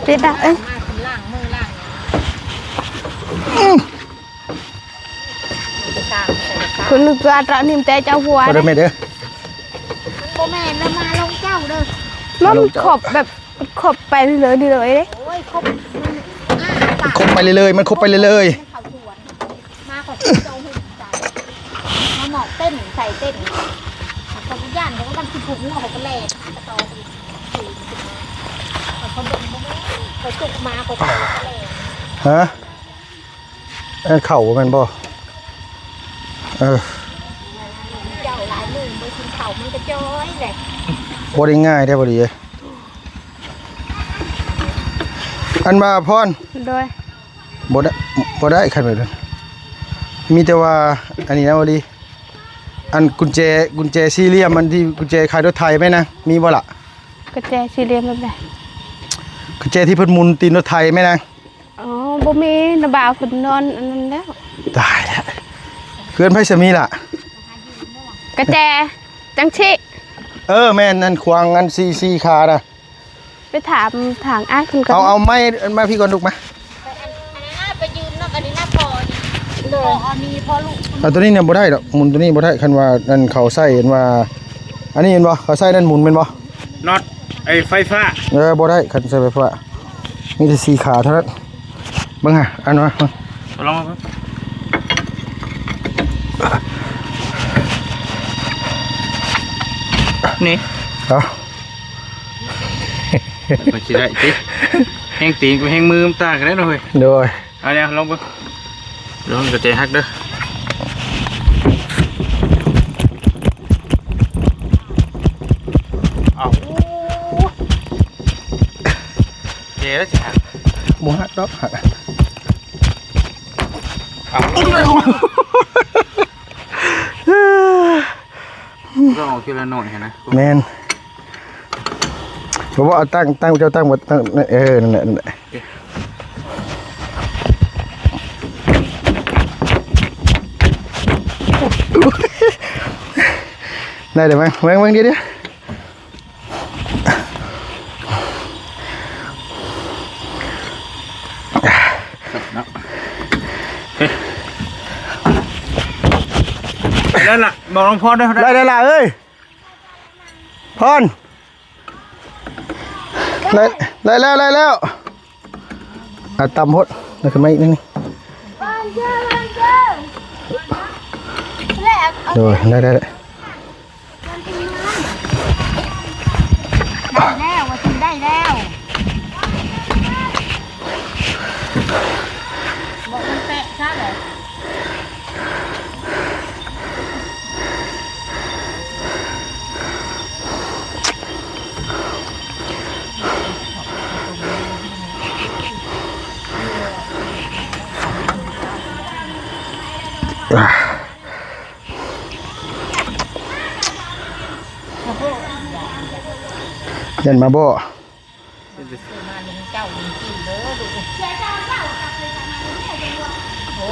ປິດດາ ເອີຍ ມາຂຶ້ນລ້າງມືລ້າງຫຍັງ ອືມ ຄືນຶກວ່າຕອນນີ້ແຕ່ເຈົ້າຫົວ ບໍ່ໄດ້ແມ່ເດີ ມັນບໍ່ແມ່ນແລ້ວ ມາລົງເຈົ້າເດີ ມັນຂອບແບບ ມັນຂອບໄປເລື້ອຍໆເດ້ ໂອ້ຍ ຂອບ ມັນອ້າປາກ ມັນຂອບໄປເລື້ອຍໆ ມັນຂອບໄປເລື້ອຍໆ ມັນເຂົ້າສວນ ມາຂອບເຈົ້າຫຸ້ມໃຈ ມາໝອກເຕັ້ນໃສ່ເຕັ້ນ ເຂົາກໍຢ້ານ ເຂົາກໍຕັ້ງຄິດຫົວ ເຂົາກໍແລ່ນຫາກະຕໍ ເຂົາເບິ່ງບໍ່ແມ່ນ ເຂົາຈຸກມາ ເຂົາກໍແລ່ນ ຮະ? ອັນເຂົ້າບໍ່ແມ່ນບໍ່? ເອີ ເຈົ້າຫຼາຍມື້ບໍ່ກິນເຂົ້າມັນກໍຈ່ອຍແຫຼະ ບໍ່ໄດ້ງ່າຍແທ້ ພໍດີເອີຍ ອັນວ່າພອນ ໂດຍ ບໍ່ໄດ້ ບໍ່ໄດ້ຄັນແບບນັ້ນ ມີແຕ່ວ່າອັນນີ້ນະ ພໍດີ ອັນກຸນແຈ ກຸນແຈສີ່ຫຼ່ຽມ ອັນທີ່ກຸນແຈຂາຍລົດໄຖແມ່ນນະ ມີບໍ່ລະ? ກຸນແຈສີ່ຫຼ່ຽມແບບໃດ? ກຸນແຈທີ່ເພິ່ນໝູນຕີນລົດໄຖແມ່ນນະ? ອໍ ບໍ່ມີ ນ້າບ່າວເພິ່ນນອນອັນນັ້ນແລ້ວ ຕາຍແລ້ວ ເຮືອນໃຜສາມີລະ? ກະແຈ ຈັ່ງຊີ້ ເອີ ແມ່ນ ອັນຂວາງ ອັນສີ່ ສີ່ຂານະ ໄປຖາມທາງອ້າຍເພິ່ນກ່ອນ ເອົາ ເອົາໄມ້ ອັນ ມາພີ້ກ່ອນລູກ ມາ ໄປ ອັນ ອັນນັ້ນນະ ໄປຢືມນຳ ອັນນີ້ນະ ພໍ່ນີ້ ໂດຍ ພໍ່ອັນນີ້ ພໍ່ລູກ ເອົາໂຕນີ້ນະ ບໍ່ໄດ້ດອກ ໝູນໂຕນີ້ບໍ່ໄດ້ ຄັນວ່າ ອັນ ເຂົາໃຊ້ ອັນວ່າ ອັນນີ້ແມ່ນບໍ່? ເຂົາໃຊ້ນັ້ນໝູນແມ່ນບໍ່? ນັອດ ໄອ້ໄຟຟ້າ ເອີ ບໍ່ໄດ້ ຄັນໃຊ້ໄຟຟ້າ ມີແຕ່ສີ່ຂາເທົ່ານັ້ນ ເບິ່ງຫາ ອັນວ່າ ເອົາລອງມາເບິ່ງ ນີ້ ເອົາ ມັນຊິໄດ້ຕິ ແຮງຕີນກັບແຮງມືມັນຕ່າງກັນເດ້ເນາະເຮີ້ຍ ໂດຍ ເອົາແນວລອງເບິ່ງ ລອງກະແຈຫັກເດີ ເອົາ ແຈແລ້ວຊິຫັກ ບໍ່ຫັກດອກ ຫັກ ເອົາ ຕ້ອງເອົາທີລະໜ້ອຍຫັ້ນນະ ແມ່ນ ບໍ່ ບໍ່ ເອົາຕັ້ງ ຕັ້ງ ເຈົ້າຕັ້ງ ຕັ້ງ ເອີ ນັ້ນແຫຼະ ນັ້ນແຫຼະ ໄດ້ແລ້ວ ເບິ່ງ ເບິ່ງ ເບິ່ງ ດຽວ ດຽວ ນັ້ນລະ ບອກນ້ອງພອນເດີ ໄດ້ ໄດ້ລະເອີຍ ພອນ ໄດ້ ໄດ້ແລ້ວ ໄດ້ແລ້ວ ອ່ະ ຕ່ຳໂພດ ແລ້ວຂຶ້ນມາອີກໜຶ່ງນີ້ ໂດຍ ໄດ້ ໄດ້ ໄດ້ແລ້ວ ວ່າຊິໄດ້ແລ້ວ ບອກມັນແປະຊະເລີຍ. ຢ້ານໝາບໍ່? ໂອ້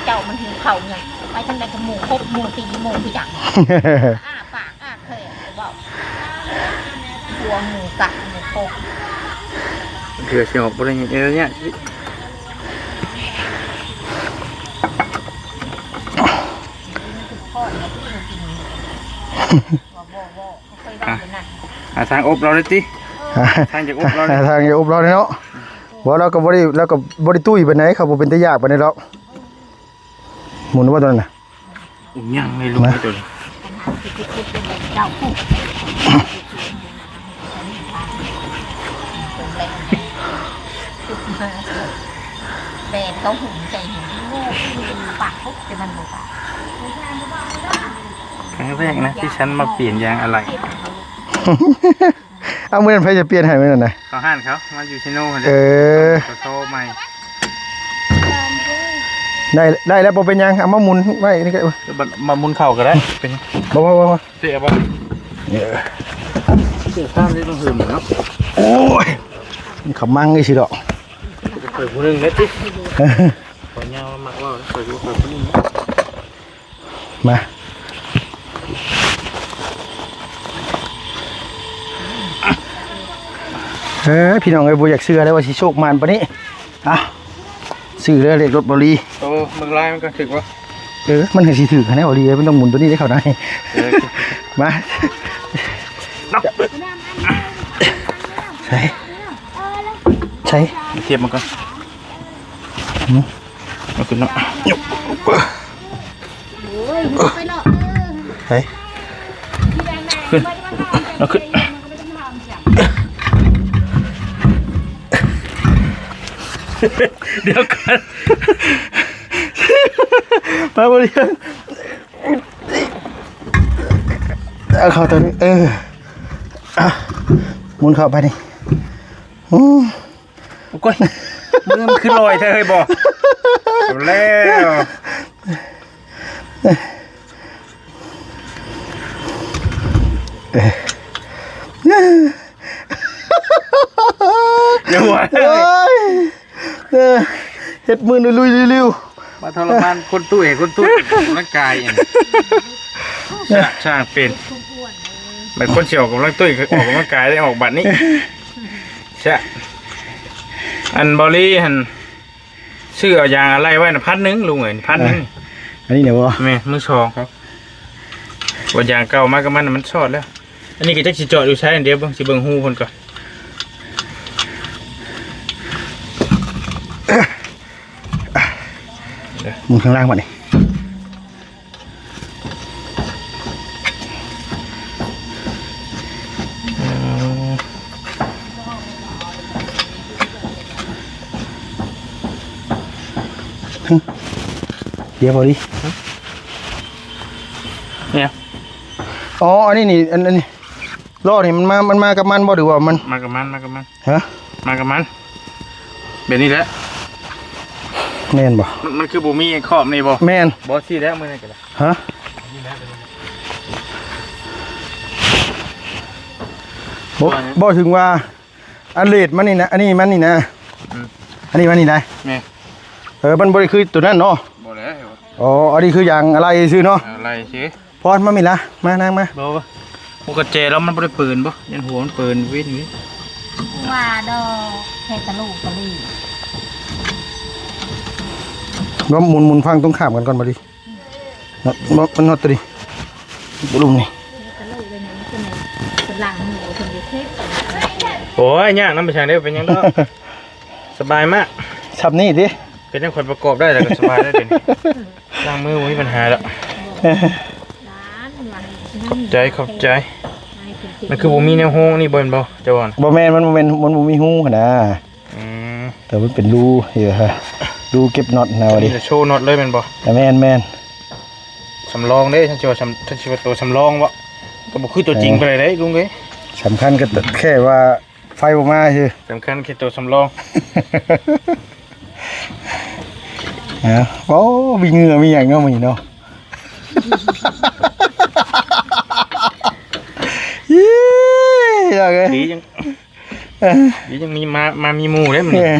ເຈົ້າມັນຫິວເຂົ້າຫຍັງ ໄປທາງໃດກໍໝູ່ຄົບໝູ່ຕີໝູ່ຄືຫຍັງ ອ້າປາກອ້າແຂ້ງເວົ້າ ຫົວໝູກັດໝູຄົບ ເທື່ອຊິອອກບໍ່ໄດ້ຫຍັງເອີຍ ບໍ່ ບໍ່ ບໍ່ ອ່ະ ຫາທາງອົບລາວເລີຍຕິ ທາງຈະອົບລາວເລີຍ ທາງຈະອົບລາວເລີຍເນາະ ບໍ່ ລາວກໍບໍ່ໄດ້ ລາວກໍບໍ່ໄດ້ຕຸ້ຍປານໃດ ເຂົາບໍ່ເປັນຕາຢາກປານໃດດອກ ໝູນບໍ່ຕົວນັ້ນນະ ໂອ້ ຍັງເລີຍລູກ ມາ ຕົວນີ້ ເຈົ້າ ແບນເຂົາຫຸ້ມໃສ່ຫຸ້ມປາກປຸບ ແຕ່ມັນບໍ່ປາກ ຄັ້ງແລກນະທີ່ສັນມາປ່ຽນຢາງອາໄຫຼ່ ເອົາ ມື້ນັ້ນໃຜຈະປ່ຽນໃຫ້ມື້ນັ້ນນະ ເຂົາຮ້ານເຂົາມາຢູ່ເຊໂນຫັ້ນເດ້ ເອີ ເຂົາໂທໃໝ່ ໄດ້ ໄດ້ແລ້ວ ບໍ່ເປັນຫຍັງ ເອົາມາໝູນໄວ້ນີ້ກໍ ມາໝູນເຂົ້າກໍໄດ້ ເປັນ ບໍ່ ບໍ່ ບໍ່ ບໍ່ ເສຍບໍ່ ເອີ ເສຍຂ້າງນີ້ຕ້ອງຫຶມເນາະ ໂອ້ຍ ມັນຂະມັງນີ້ຊິດອກ ຂ້ອຍຜູ້ໜຶ່ງເດ້ຕິ ຂ້ອຍຍາວມັກເວົ້າ ຂ້ອຍຢູ່ຂ້ອຍຜູ້ໜຶ່ງ ມາ ເອີ ພີ່ນ້ອງເອີຍ ບໍ່ຢາກເຊື່ອເລີຍວ່າຊິໂຊກໝານປານນີ້ ອ່ະ ຊື້ເລີຍເລກລົດບໍລີ ໂອ້ ເບິ່ງລາຍມັນກໍຖືກບໍ່ ເອີ ມັນກໍຊິຖືກຫັ້ນແຫຼະບໍລີເອີຍ ມັນຕ້ອງໝູນຕົວນີ້ເດ້ເຂົ້າໃນ ເອີ ມາ ໃສ່ ໃສ່ ທຽບມັນກ່ອນ ອືມ ເອົາຂຶ້ນເນາະ ໂອ້ຍ ໄປເນາະ ເອີ ໄປ ຂຶ້ນ ເອົາຂຶ້ນ ດຽວກ່ອນ ມາບໍລິ ເອົາເຂົ້າຕົວນີ້ ເອີ ໝູນເຂົ້າໄປນີ້ ອືມ ໂອ້ຍ ມືມັນຄືລອຍແທ້ເຮີ້ຍ ບໍ່ ເອົາແລ້ວ ຢ່າຫົວ ໂອ້ຍ ເອີ ເຮັດມືລຸຍໆ ມາທໍລະມານຄົນຕຸ້ຍ ໃຫ້ຄົນຕຸ້ຍອອກກຳລັງກາຍ ອັນນີ້ ສ້າງ ສ້າງເປັນ ບັດຄົນຊິອອກກຳລັງຕຸ້ຍ ອອກກຳລັງກາຍໄດ້ອອກບັດນີ້ ຊະ ອັນ ເບົາລີຫັ້ນ ຊື້ເອົາຢາງອາໄຫຼ່ໄວ້ນະ ພັນໜຶ່ງ ລຸງເອີຍ ພັນໜຶ່ງ ເອີ ອັນນີ້ນະບໍ່ ແມ່ນ ມືສອງ ບໍ່ ຢາງເກົ່າມາກັບມັນນະ ມັນຊອດແລ້ວ ອັນນີ້ກໍຈັກຊິຈອດຢູ່ໃສ ດຽວເບິ່ງ ຊິເບິ່ງຮູເພິ່ນກ່ອນ ໝູນຂ້າງລ່າງບັດນີ້. ດຽວພໍດີ ນີ້ ອໍ ອັນນີ້ນີ້ ອັນ ອັນນີ້ ລໍ້ນີ້ມັນມາ ມັນມາກັບມັນບໍ່ ຫຼືວ່າມັນ ມາກັບມັນ ມາກັບມັນ ຮະ ມາກັບມັນ ແບບນີ້ແຫຼະ ແມ່ນບໍ່ ມັນ ມັນຄືບໍ່ມີຂອບນີ້ບໍ່ ແມ່ນ ບໍ່ ຊີ້ແລ້ວ ມື້ນັ້ນກໍໄດ້ ຮະ ບໍ່ ບໍ່ ເວົ້າເຖິງວ່າ ອັນເລດມັນນີ້ນະ ອັນນີ້ມັນນີ້ນະ ອືມ ອັນນີ້ມັນນີ້ໄດ໋ ແມ່ນ ເອີ ມັນບໍ່ໄດ້ຄືຕົວນັ້ນເນາະ ບໍ່ແລ້ວ ອໍ ອັນນີ້ຄືຢາງອາໄຫຼ່ຊື່ເນາະ ອາໄຫຼ່ຊື່ ພອນ ມາມີລະ ມານາງມາ ບໍ່ ບໍ່ ຫົວກະແຈລາວມັນບໍ່ໄດ້ເປີນບໍ່ ຢ້ານຫົວມັນເປີນວິນວິນ ວ່າດອກ ເຮັດຕະລຸກະລີ ລອງໝູນ ໝູນຝັ່ງຕົງຂ້າມກັນກ່ອນ ບາດນີ້ ເນາະ ບໍ່ ມັນຮອດຕົວນີ້ ບໍ່ລົງນີ້ ເຮັດຕະລຸກະລີ ຕົວນີ້ ຕົວນີ້ ຕົວ ຫຼັງໝູເພິ່ນຢູ່ເຂດ ໂອ້ຍ ຍາກນຳໄປຊ່າງເດ້ ເປັນຫຍັງດອກ ສະບາຍມາກ ຊ່ຳນີ້ຕິ ເປັນຫຍັງຂ້ອຍປະກອບໄດ້ແລ້ວກໍສະບາຍໄດ້ເປັນ ລ້າງມືບໍ່ມີບັນຫາແລ້ວ ຂອບໃຈ ຂອບໃຈ ມັນຄືບໍ່ມີແນວໂຮງນີ້ບໍ່ແມ່ນບໍ່ ເຈົ້າວ່າ ບໍ່ແມ່ນ ມັນບໍ່ແມ່ນ ມັນບໍ່ມີຮູຫັ້ນນະ ອືມ ແຕ່ມັນເປັນຮູຢູ່ ຮູເກັບນັອດນະວ່າ ນີ້ແຫຼະ ໂຊນັອດເລີຍແມ່ນບໍ່ ແມ່ນໆ ສຳລອງເດ້ ຄັນຊິວ່າສຳ ຄັນຊິວ່າໂຕສຳລອງເບາະ ກໍບໍ່ຄືໂຕຈິງປານໃດເດ້ລຸງເອີຍ ສຳຄັນກໍແຄ່ວ່າໄຟບໍ່ມາຊື່ ສຳຄັນແຄ່ໂຕສຳລອງ ເອົາ ໂອ້ ມີເຫຍື້ອມີຫຍັງເນາະມື້ນີ້ເນາະ ອີ ເອີ ດີຈັ່ງ ເອີ ດີຈັ່ງມີມາ ມາມີໝູ່ເດ້ມື້ນີ້ ເອີ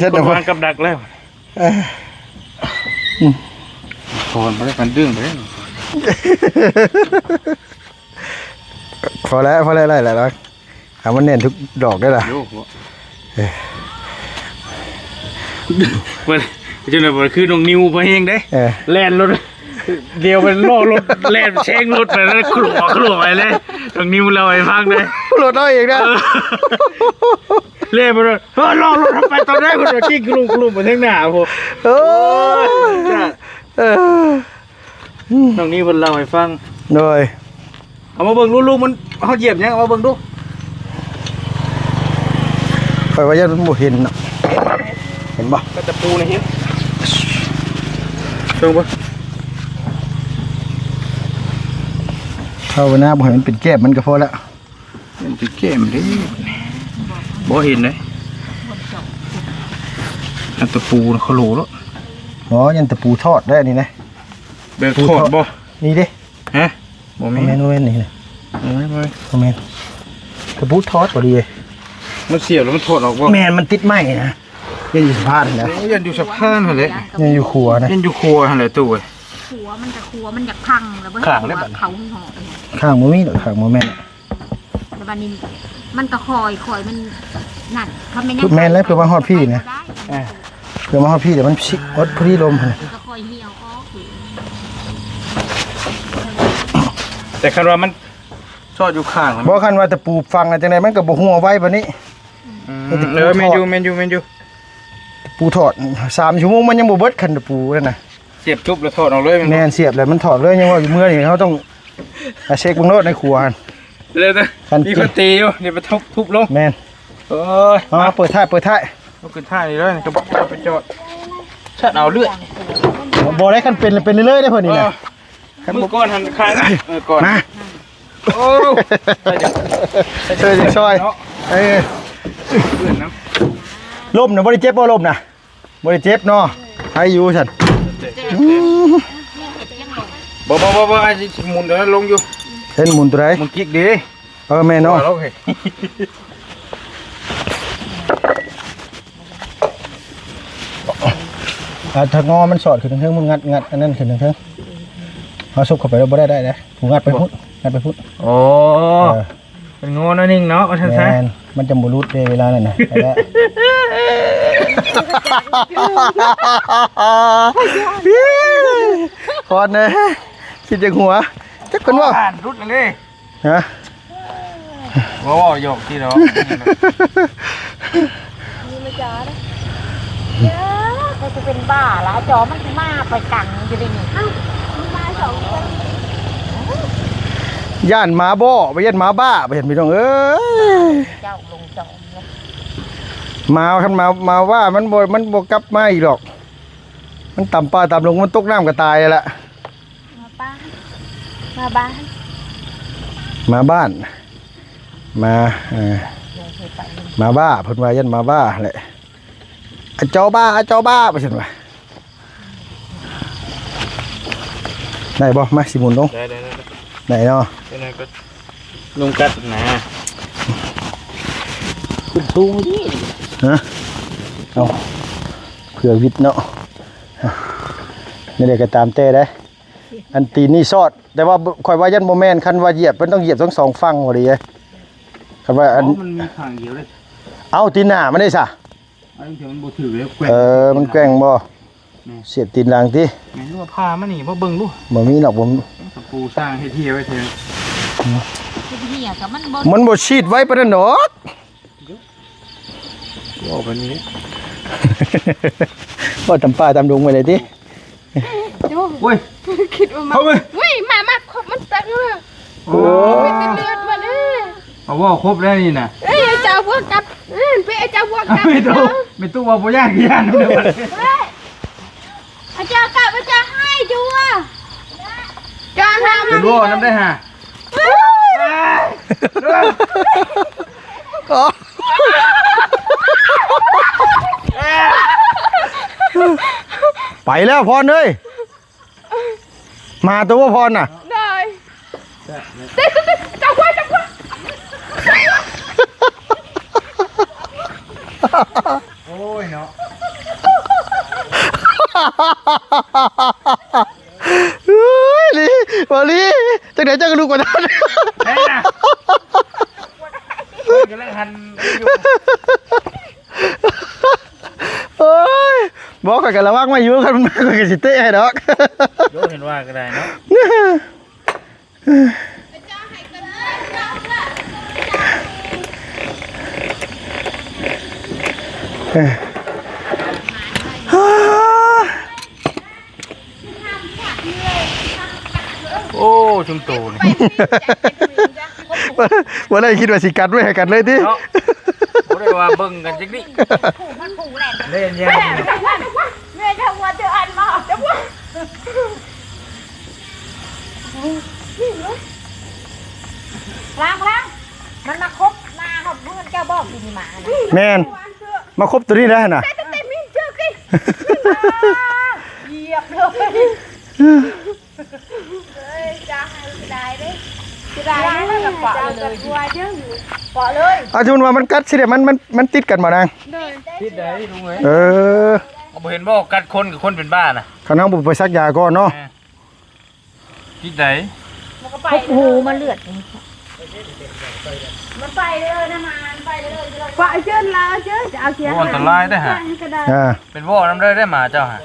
ສັດ ກວາງກັບດັກແລ້ວ ເອີ ອືມ ໂທນບໍ່ໄດ້ປັນດຶງໄປ ພໍແລ້ວ ພໍແລ້ວ ໄດ້ແລ້ວ ເອົາມັນແໜ້ນທຸກດອກໄດ້ລະ ໂຍ ເອີ ມັນຈັ່ງໃດ ມັນຄືນ້ອງນິວພໍແຮງເດ້ ເອີ ແລ່ນລົດ ດຽວມັນລໍ້ລົດ ແລ່ນແຊງລົດໄປແລ້ວ ຂະຫຼວ ຂະຫຼວໄປເລີຍ ນ້ອງນິວເລົ່າໃຫ້ຟັງເດ້ ລົດເຮົາເອງນະ ເອີ ແລ່ນໄປເລີຍ ເອີ ລໍ້ລົດໄປຕອນໃດ ເພິ່ນວ່າກິ້ງກະລຸ້ມກະລຸ້ມໄປທາງໜ້າພຸ້ນ ໂອ້ຍ ເອີ ນ້ອງນິວເພິ່ນເລົ່າໃຫ້ຟັງ ໂດຍ ເອົາມາເບິ່ງລູກໆ ມັນເຮົາຢຽບຫຍັງ ເອົາມາເບິ່ງດູ ຂ້ອຍວ່າຢ້ານມັນບໍ່ເຫັນນະ ເຫັນບໍ່ ກໍຕະປູນີ້ເຫັນ ເບິ່ງເບິ່ງ ພາວະນາບໍ່ໃຫ້ມັນເປັນແກ້ມມັນກໍພໍລະ ມັນເປັນແກ້ມເດ້ ບໍ່ເຫັນເດ້ ອັນຕະປູນະ ຂະໂຫຼໂລດ ບໍ່ ຍັງຕະປູທອດໄດ້ນີ້ນະ ແບບທອດບໍ່ ນີ້ເດ້ ຮະ ບໍ່ແມ່ນ ບໍ່ແມ່ນ ບໍ່ແມ່ນນີ້ນະ ບໍ່ແມ່ນ ບໍ່ແມ່ນ ບໍ່ແມ່ນ ຕະປູທອດພໍດີເວີຍ ມັນສຽບແລ້ວມັນຖອດອອກບໍ່ ແມ່ນ ມັນຕິດໄມ້ນະ ຍັງຢູ່ສະພານນະ ໂອ້ ຍັງຢູ່ສະພານຫັ້ນແຫຼະ ຍັງຢູ່ຄົວນະ ຍັງຢູ່ຄົວຫັ້ນແຫຼະຕູ້ເອີຍ ຄົວມັນກະຄົວ ມັນຢາກພັງແລ້ວບໍ່ ຂ້າງເດ້ບັດນີ້ ເຂົາຫອດ ຂ້າງບໍ່ມີດອກ ຂ້າງບໍ່ແມ່ນ ແລ້ວບັດນີ້ມັນກໍຄ່ອຍໆ ມັນນັ້ນ ຄັນແມ່ນຍັງ ແມ່ນແລ້ວ ເພື່ອມາຮອດພີ້ນະ ເອີ ເພື່ອມາຮອດພີ້ ດຽວມັນຊິອົດພໍດີລົມຫັ້ນ ມັນກໍຄ່ອຍຫ່ຽວອອກ ແຕ່ຄັນວ່າມັນຊອດຢູ່ຂ້າງ ບໍ່ ຄັນວ່າຕະປູຝັງແລ້ວຈັ່ງໃດ ມັນກໍບໍ່ຮົ່ວໄວປານນີ້ ອືມ ເອີ ແມ່ນຢູ່ ແມ່ນຢູ່ ແມ່ນຢູ່ ຕະປູທອດ ສາມຊົ່ວໂມງມັນຍັງບໍ່ເບິດ ຄັນຕະປູນັ້ນນະ ສຽບຈຸບແລ້ວຖອດອອກເລີຍແມ່ນບໍ່ ແມ່ນ ສຽບແລ້ວມັນຖອດເລີຍ ຍັງວ່າຢູ່ເມືອນີ້ເຮົາຕ້ອງ ອາ ເຊັກເບິ່ງໂລດໃນຄົວຫັ້ນ ແລ້ວນະ ຄັນ ມີຄົນຕີຢູ່ ດຽວໄປທຸບ ທຸບລົງ ແມ່ນ ໂອ້ຍ ເອົາ ມາ ເປີດທ້າຍ ເປີດທ້າຍ ເອົາຂຶ້ນທ້າຍນີ້ເລີຍ ກໍໄປຈອດ ສັດເອົາເລື້ອຍ ບໍ່ໄດ້ ຄັນເປັນ ເປັນເລື້ອຍໆ ເດ້ເພິ່ນນີ້ນະ ເອີ ຄັນ ມື້ກ່ອນຫັ້ນຂາຍ ເອີ ກ່ອນ ມາ ໂອ້ ຊ່ວຍ ຊ່ວຍ ເນາະ ເອີ ເພື່ອນນຳ ລົ້ມນະ ບໍ່ໄດ້ເຈັບບໍ່ ລົ້ມນະ? ບໍ່ໄດ້ເຈັບເນາະ ໃຜຢູ່ຊັ້ນ ອືມ ບໍ່ ບໍ່ ບໍ່ ບໍ່ ອ້າຍຊິໝູນຕົວນັ້ນລົງຢູ່ ເຫັນໝູນຕົວໃດ ໝູນກິກເດ້ ເອີ ແມ່ນເນາະ ວ່າແລ້ວເຮີ້ຍ ອ່າ ຖ້າງໍມັນສອດຂຶ້ນເທິງໆ ມັນງັດ ງັດອັນນັ້ນຂຶ້ນເທິງໆ ເຮົາຊຸກເຂົ້າໄປແລ້ວບໍ່ໄດ້ ໄດ້ ໄດ້ ຜູ້ງັດໄປພຸ້ນ ງັດໄປພຸ້ນ ໂອ້ ເອີ ເປັນງໍໜ້ອຍໜຶ່ງເນາະ ວ່າຊັ້ນຊະ ແມ່ນ ມັນຈະບໍ່ຫຼຸດເດ້ເວລານັ້ນນະ ຄອນເດ້ ຄິດຈາກຫົວ ຈັກເພິ່ນເວົ້າ ອ່ານຫຼຸດແລ້ວເດ້ ຮະ ບໍ່ເວົ້າຫຍອກຕິດອກ ນີ້ມາຈາເດ້ ເອີ ກໍຈະເປັນບ້າລະ ຈອມັນຊິມາໄປກັງຢູ່ເດນີ້ ເອົ້າ ມັນມາສອງຄົນ ຢ້ານໝາບໍ່ ໄປຢ້ານໝາບ້າ ໄປຢ້ານພີ່ນ້ອງເອີຍ ເຈົ້າລົງຈອ ໝາ ຄັນໝາ ໝາວ່າມັນບໍ່ ມັນບໍ່ກັບມາອີກດອກ ມັນຕຳປ່າຕຳດົງ ມັນຕົກນ້ຳກໍຕາຍແລ້ວລະ ໝາປ່າ ໝາບ້ານ ໝາບ້ານ ໝາ ເອີ ເດີນເຂົ້າໄປ ໝາບ້າ ເພິ່ນວ່າຢ້ານໝາບ້າແຫຼະ ອາຈໍບ້າ ອາຈໍບ້າ ວ່າຊັ້ນວ່າ ໄດ້ບໍ່? ມາ ຊິໝູນລົງ ໄດ້ ໄດ້ ໄດ້ ໄດ້ເນາະ ຈັ່ງໃດກໍຍຸງກັດນະ ຂຶ້ນສູງດີ ຮະ ເອົາ ເພື່ອວິດເນາະ ແນວໃດກໍຕາມແຕ່ໄດ໋ ອັນຕີນນີ້ຊອດ ແຕ່ວ່າຂ້ອຍວ່າຢ້ານບໍ່ແມ່ນ ຄັນວ່າຢຽບ ມັນຕ້ອງຢຽບທັງສອງຝັ່ງພໍດີເດ້ ຄັນວ່າອັນ ອໍ ມັນມີຂ້າງດຽວເດ້ ເອົ້າ ຕີນໜ້າມັນເດ້ຊະ ອັນທີ່ມັນບໍ່ຖືກເດ້ ແກວ່ງ ເອີ ມັນແກວ່ງບໍ່? ແມ່ນ ສຽບຕີນຫຼັງຕິ ແມ່ນ ຫຼືວ່າພາມານີ້ ມາເບິ່ງດູ ບໍ່ມີດອກ ບໍ່ມີ ຕະປູສ້າງເຮັດເຮ່ຍໄວ້ເທິງ เหี่ยกับมันบ่ มันบ่ฉีดไวปานนั้นดอก เว้าปานนี้ เว้าตามป่าตามดงไปเลยติ โอ้ย คิดว่ามัน เข้าไป เฮ้ย มา มา ครบมันตักเลย โอ้ มีแต่เลือดมันเอ้ย เอาเว้าครบแล้วนี่น่ะ เอ้ย จะเอาพวกกลับ เอ้ย ไปเอาเจ้าพวกกลับ ไม่ตู้ ไม่ตู้ว่าบ่ย่านก็ย่านเด้อ เฮ้ย เอาเจ้ากลับ เอาเจ้าให้ดูอะ จานทำ เป็นบ่นำได้ฮะ ไปแล้วพรเอ้ย มาตัวบ่พรน่ะ ได้ เต้นๆๆ จับไว้ จับไว้ โอ้ยเนาะ เฮ้ย ลี บ่ลี จังได๋เจ้าก็ลุกบ่ทัน เฮ้ยนะ เฮ้ย กำลังหันอยู่ โอ้ย บอกข้อยก็ระวังไว้อยู่ คันมันมาข้อยก็สิเตะให้ดอก โย เห็นว่าก็ได้เนาะ โอ้ ชุมโตนี่ บ่ได้คิดว่าสิกัดไว้ให้กันเลยติ เนาะ บ่ได้ว่าเบิ่งกันจักนิด เล่นแย่ง แม่จะว่าจะอันมาจะว่า ล้างๆ มันมาคบมาฮอดเฮือนเจ้าบ่ กินหมานะ แม่น มาคบตัวนี้แล้วหั่นน่ะ แต่แต่มีเจอสิ เหยียบเลย เอ้ย จ้า เสียดายเด้ เสียดายเด้ เปาะเลย เปาะเลย เอา สมมุติว่ามันกัดสิเด้ มัน มัน มันติดกันบ่นาง โดย ติดได้ลุงเอ้ย เออ เอา บ่เห็นบ่ กัดคนกับคนเป็นบ้าน่ะ คันเฮาบ่ไปสักยาก่อนเนาะ เออ ติดได้ มันก็ไป พบหูมาเลือด มันไปเลยนะ มันไปเลย ปะเจินลาเจิน จะเอาเสีย โอ้ อันตรายเด้อฮะ ก็ได้ อ่า เป็นว่อนำเด้อ ได้หมาเจ้าฮะ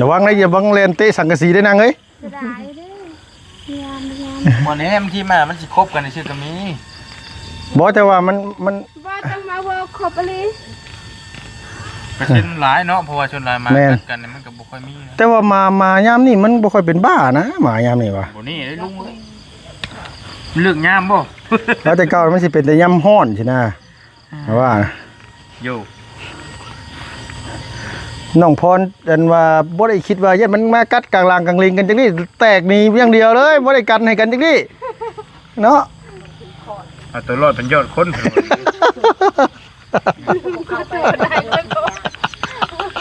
ระวังนะ อย่าบังแล่นเตะสังกะสีได้นางเอ้ย เสียดายเด้อ ยาม ยาม บ่แน่ บางทีหมามันสิคบกันซื่อๆ ก็มี บ่ แต่ว่ามัน มัน บ่ต้องมาเว้าคบอีหลี เปอร์เซ็นต์หลายเนาะ เพราะว่าส่วนหลายหมา แม่น กัดกันนี่มันก็บ่ค่อยมีนะ แต่ว่าหมา หมายามนี้มันบ่ค่อยเป็นบ้านะ หมายามนี้วะ บ่นี่เด้ลุงเอ้ย มันเลือกยามบ่ ว่าแต่เก่ามันสิเป็นแต่ยามฮ้อนซี้นะ ว่า โย น้องพร อันว่าบ่ได้คิดว่า เฮ้ย มันมากัดกลางหลังกลางเลงกันจังนี้ แตกหนีอย่างเดียวเลย บ่ได้กันให้กันจังนี้ เนาะ เอาตัวรอดเป็นยอดคน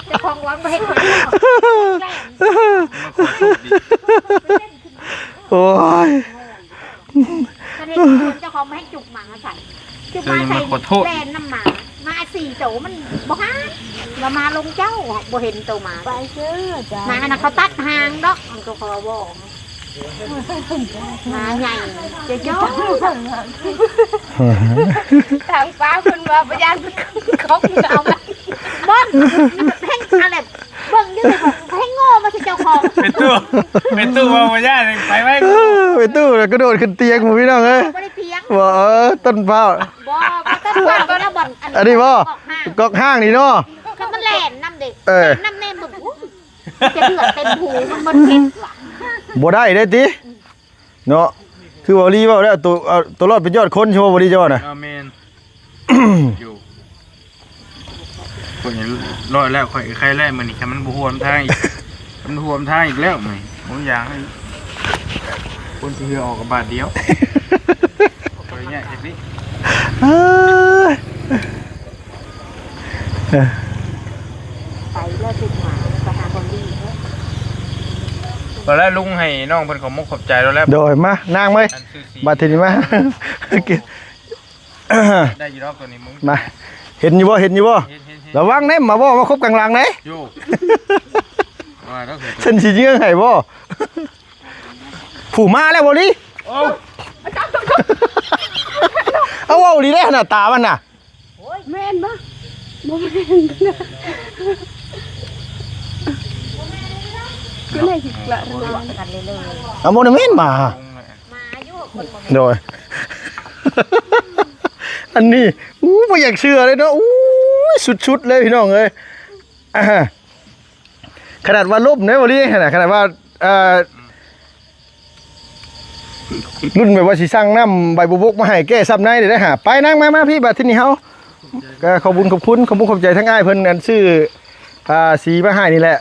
เจ้าของหวังบ่เห็น โอ้ย คันเห็นคนเจ้าของมาให้จุกหมาใส่ จุกหมาใส่ เออ มาขอโทษ แล่นนำหมา หมาสี่โตมันบ่หา แล้วหมาลงเจ้า บ่เห็นโตหมา ไปเด้อจ้า หมาอันนั้นเขาตัดหางดอก มันก็ขอบอก หมาใหญ่เจ้า ทางฟ้าเพิ่นว่าบ่ย่านของเอามา บ่อนแห่งอะไร เบิ่งอยู่ ให้โง่มาสิเจ้าของ เป็นตู้ เป็นตู้ว่าบ่ย่านไปไว้ เออ เป็นตู้แล้วกระโดดขึ้นเตียงหมู่พี่น้องเอ้ย บ่ได้เถียง บ่ เออ ต้นพร้าว บ่ บ่ต้นพร้าว บ่นะ บ่อนอัน อันนี้บ่ กอกห้าง กอกห้างนี่เนาะ คันมันแล่นนำเด้ เออ แล่นนำแน่มึง อู้ จะเลือดเต็มหู มันบ่เจ็บหรอ บ่ได้เด้ติ เนาะ คือเว้าลีเว้าแล้ว ตัว เอาตัวรอดเป็นยอดคน ใช่บ่ เว้าลีเจ้านะ อาเมน อยู่ ข่อยรอดแล้ว ข่อยไข้แล้วมื้อนี้ คันมันบ่ห่วมทางอีก มันห่วมทางอีกแล้วมื้อนี้ บ่มีหยัง คนสิเหื่อออกกับบาดเดียว ข่อยแยกจักนี้ เอ้ย ไปแล้วติดหมา ไปหาบอลลี่เถอะ ตอนแรกลุงให้น้องเพิ่นขอบมกขอบใจแล้วแหละ โดย มา นางเอ้ย อันชื่อสี บัดทีนี้มา ได้อยู่ดอกตัวนี้มึง มา เห็นอยู่บ่ เห็นอยู่บ่ เห็น เห็น เห็น ระวังเด้ มาบ่ มาคบกลางหลังเด้ อยู่ ว่าแล้ว ฉันสิเยื่องให้บ่ ผู้มาแล้วบ่ลี โอ้ เอาเว้าลีเด้ หน้าตามันน่ะ แม่นบ่ บ่แม่น ก็เลยสิกระ กันเลยเลย เอาบ่ได้แม่นหมา หมาอยู่ ໂດຍ ອັນນີ້ ອູ້ ບໍ່ຢາກເຊື່ອເລີຍເນາະ. ອູ້ຍ ສຸດໆເລີຍພີ່ນ້ອງເອີຍ ອາ ຂະໜາດວ່າລົ້ມເດ້ບໍ່ລີຫັ້ນນະ ຂະໜາດວ່າ ເອີ ລຸ້ນແບບວ່າຊິສັ່ງນ້ຳໃບບົວບົກມາໃຫ້ແກ້ຊ້ຳໃນເດ້ ໄດ້ຫາ. ໄປນາງ ມາ ມາ ພີ່ ບາດທີນີ້ເຮົາ ກໍຂອບບຸນຂອບຄຸນ ຂອບບຸນຂອບໃຈທັງອ້າຍເພິ່ນ ອັນຊື້ ອ່າ ສີມາໃຫ້ນີ້ແຫຼະ.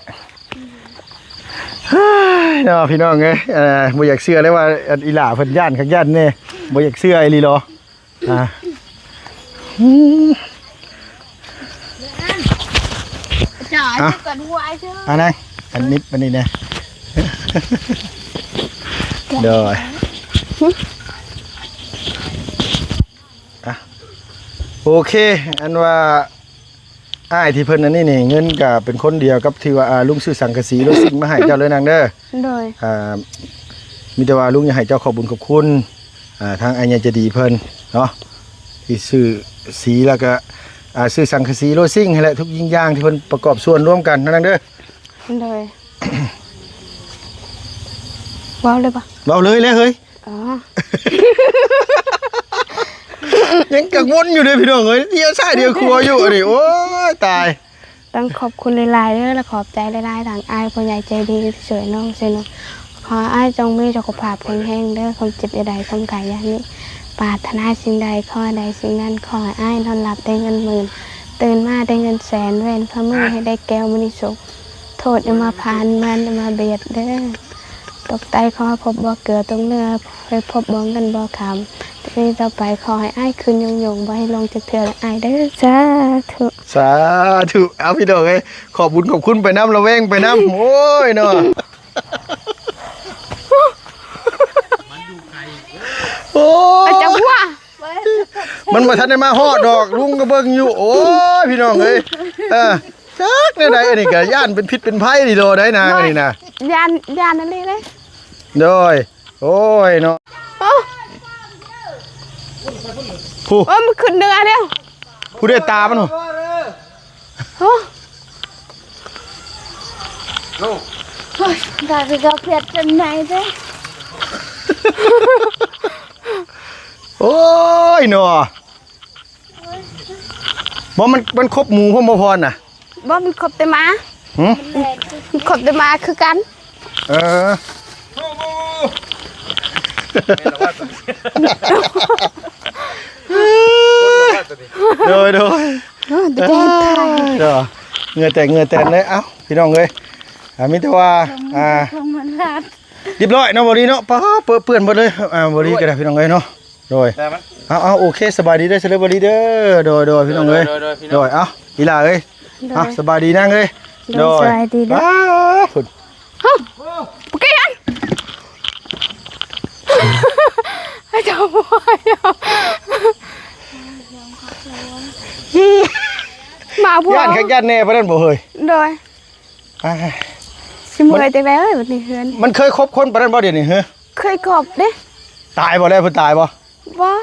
ເຮີ້ຍ ເນາະ ພີ່ນ້ອງເອີຍ ເອີ ບໍ່ຢາກເຊື່ອເລີຍວ່າ ອັນ ອີຫຼ້າເພິ່ນຢ້ານຄັກຢ້ານແນ່ ບໍ່ຢາກເຊື່ອອີ່ຫຼີເນາະ. ອ່າ ອືມ ຈອຍ ອ່ະ ກັນຫົວໄອ້ເຊີ ອ່າ ນາງ ອັນນິບອັນນີ້ແນ່ ໂດຍ ອ່ະ ໂອເຄ ອັນວ່າ ອ້າຍທີ່ເພິ່ນອັນນີ້ນີ້ ເງິນກະເປັນຄົນດຽວກັບທີ່ວ່າ ອ່າ ລຸງຊື້ສັງກະສີໂລຊິງມາໃຫ້ເຈົ້າເລີຍນາງເດີ. ໂດຍ ອ່າ ມີແຕ່ວ່າລຸງຢາກໃຫ້ເຈົ້າຂອບບຸນຂອບຄຸນ ອ່າ ທາງອ້າຍໃຫຍ່ໃຈດີເພິ່ນເນາະ ທີ່ຊື້ສີ ແລ້ວກະ ອ່າ ຊື້ສັງກະສີໂລຊິງຫັ້ນແຫຼະ ທຸກສິ່ງຢ່າງທີ່ເພິ່ນປະກອບສ່ວນລວມກັນນາງເດີ. ໂດຍ ເວົ້າເລີຍບໍ່? ເວົ້າເລີຍແຫຼະເຮີ້ຍ. ອໍ ຍັງກັງວົນຢູ່ເດ້ພີ່ນ້ອງເອີຍ ດຽວຊ້າຍດຽວຂວາຢູ່ອັນນີ້ ໂອ້ຍ ຕາຍ. ຕ້ອງຂອບຄຸນຫຼາຍໆເດີ ແລະ ຂອບໃຈຫຼາຍໆ ທາງອ້າຍຜູ້ໃຫຍ່ໃຈດີທີ່ຊ່ວຍນ້ອງ ຊ່ວຍນ້ອງ. ຂໍໃຫ້ອ້າຍຈົ່ງມີສຸຂະພາບແຂງແຮງເດີ ຄວາມເຈັບຢ່າໄດ້ ຄວາມໄຂ້ຢ່າມີ. ປາດຖະໜາສິ່ງໃດ ຂໍໃດສິ່ງນັ້ນ ຂໍໃຫ້ອ້າຍນອນຫຼັບໄດ້ເງິນໝື່ນ ຕື່ນມາໄດ້ເງິນແສນ ແວ່ນຂ້ອມືໃຫ້ໄດ້ແກ້ວມະນີສຸກ ໂທດຢ່າມາຜ່ານ ມານຢ່າມາບຽດເດີ. ຕົກໃຕ້ຂໍໃຫ້ພົບບໍ່ເກືອຕົກເໜືອ ໃຫ້ພົບບໍ່ເງິນບໍ່ຄຳ. ຈາກນີ້ຕໍ່ໄປຂໍໃຫ້ອ້າຍຂຶ້ນຍົງໆ ບໍ່ໃຫ້ລົງຈັກເທື່ອເດີອ້າຍເດີ. ສາທຸ ສາທຸ. ເອົາ ພີ່ນ້ອງເອີຍ ຂອບບຸນຂອບຄຸນໄປນຳ ລະແວງໄປນຳ. ໂອ້ຍເນາະ ໂອ້ຍ ອາຈານຫົວ ມັນບໍ່ທັນໄດ້ມາຮອດດອກ ລຸງກໍເບິ່ງຢູ່. ໂອ້ຍ ພີ່ນ້ອງເອີຍ ເອີ ຈັກແນວໃດ ອັນນີ້ກໍຢ້ານເປັນພິດເປັນໄພນີ້ໂລໄດນາງ ເອີຍ ອັນນີ້ນະ ຢ້ານ ຢ້ານອັນນີ້ເລີຍ. ໂດຍ ໂອ້ຍເນາະ ໂອ້ ຜູ້ ໂອ້ ມັນຂຶ້ນເໜືອແລ້ວ ຜູ້ເດຕາມັນ ໂອ້ ໂອ້ຍ ໄດ້ໄປດອກເຫັດຈົນໃຫຍ່ເດ້. ໂອ້ຍເນາະ ບໍ່ ມັນ ມັນຄົບໝູພ້ອມບໍ່ພອນນະ? ບໍ່ ມັນຄົບແຕ່ໝາ. ຫື? ມັນຄົບແຕ່ໝາຄືກັນ. ເອີ ໂດຍ ໂດຍ ໂອ້ ແຕ່ເຫື່ອແຕກເຫື່ອແຕນເລີຍ. ເອົ້າ ພີ່ນ້ອງເອີຍ ອ່າ ມີແຕ່ວ່າ ອ່າ ລຽບຮ້ອຍເນາະ ບໍ່ລີເນາະ. ປາ ເປິເປື້ອນເບິດເລີຍ. ອ່າ ບໍ່ລີກໍໄດ້ ພີ່ນ້ອງເອີຍເນາະ. ໂດຍ ເອົາ ເອົາ ໂອເຄ ສະບາຍດີເດີ ສະເລີຍບໍ່ລີເດີ. ໂດຍ ໂດຍ ພີ່ນ້ອງເອີຍ ໂດຍ ເອົາ ອີຫຼ້າເອີຍ ເອົາ ສະບາຍດີນາງເອີຍ. ໂດຍ ສະບາຍດີເດີ. ພຸ້ນ ເອົ້າ ປະກີ້ຫັ້ນ ໃຫ້ເຈົ້າບໍ່ໃຫ້ເຈົ້າ ມາບໍ່ ຢ້ານຄັກຢ້ານແນ່ປານນັ້ນບໍ່ເຮີ້ຍ? ໂດຍ ອ້າຍ ຊິເມື່ອຍຈັ່ງໃດເອີຍ ບັດນີ້ເຮືອນ ມັນເຄີຍຄົບຄົນປານນັ້ນບໍ່ດຽວນີ້ເຮີ້? ເຄີຍຄົບເດ້. ຕາຍບໍ່ແລ້ວ ເພິ່ນຕາຍບໍ່? ບໍ່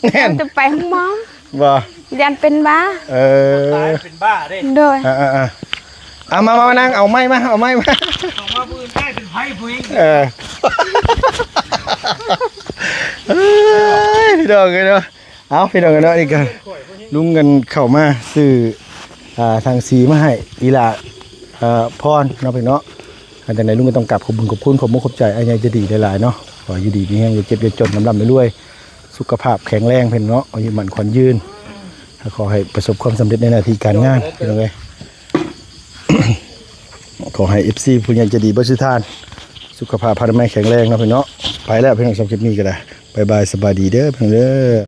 ແມ່ນ ຈະໄປໂຮງໝໍບໍ່? ຢ້ານເປັນບ້າ. ເອີ ຕາຍເປັນບ້າເດ້. ໂດຍ ອ່າໆໆ ເອົາມາ ມາ ມານັ່ງ ເອົາໄມ້ມາ ເອົາໄມ້ມາ ເອົາມາ ຜູ້ອື່ນກາຍເປັນໄພຜູ້ເອງ. ເອີ ເອີຍ ພີ່ນ້ອງເອີຍເນາະ. ເອົາ ພີ່ນ້ອງເອີຍເນາະ ນີ້ກໍລຸງກັນເຂົ້າມາຊື້ ອ່າ ຖັງສີມາໃຫ້ອີຫຼ້າ ເອີ ພອນເນາະ ພີ່ນ້ອງເນາະ. ອັນຈັ່ງໃດລຸງກໍຕ້ອງກາບຂອບບຸນຂອບຄຸນ ຂອບມຸກຂອບໃຈອ້າຍໃຫຍ່ໃຈດີຫຼາຍໆເນາະ. ຂໍຢູ່ດີມີແຮງ ຢ່າເຈັບຢ່າຈົນ ລ່ຳໆລວຍໆ ສຸຂະພາບແຂງແຮງເພິ່ນເນາະ ອາຍຸໝັ້ນຂວັນຍືນ ຂໍໃຫ້ປະສົບຄວາມສຳເລັດໃນໜ້າທີ່ການງານ ພີ່ນ້ອງເອີຍ. ຂໍໃຫ້ເອັຟຊີຜູ້ໃຫຍ່ໃຈດີເບິດສູ່ທ່ານ ສຸຂະພາບພະລານາໄມແຂງແຮງເນາະ ພີ່ນ້ອງເນາະ. ໄປແລ້ວພີ່ນ້ອງ ສຳລັບຄລິບນີ້ກໍໄດ້ ບາຍບາຍ ສະບາຍດີເດີ ພີ່ນ້ອງເດີ.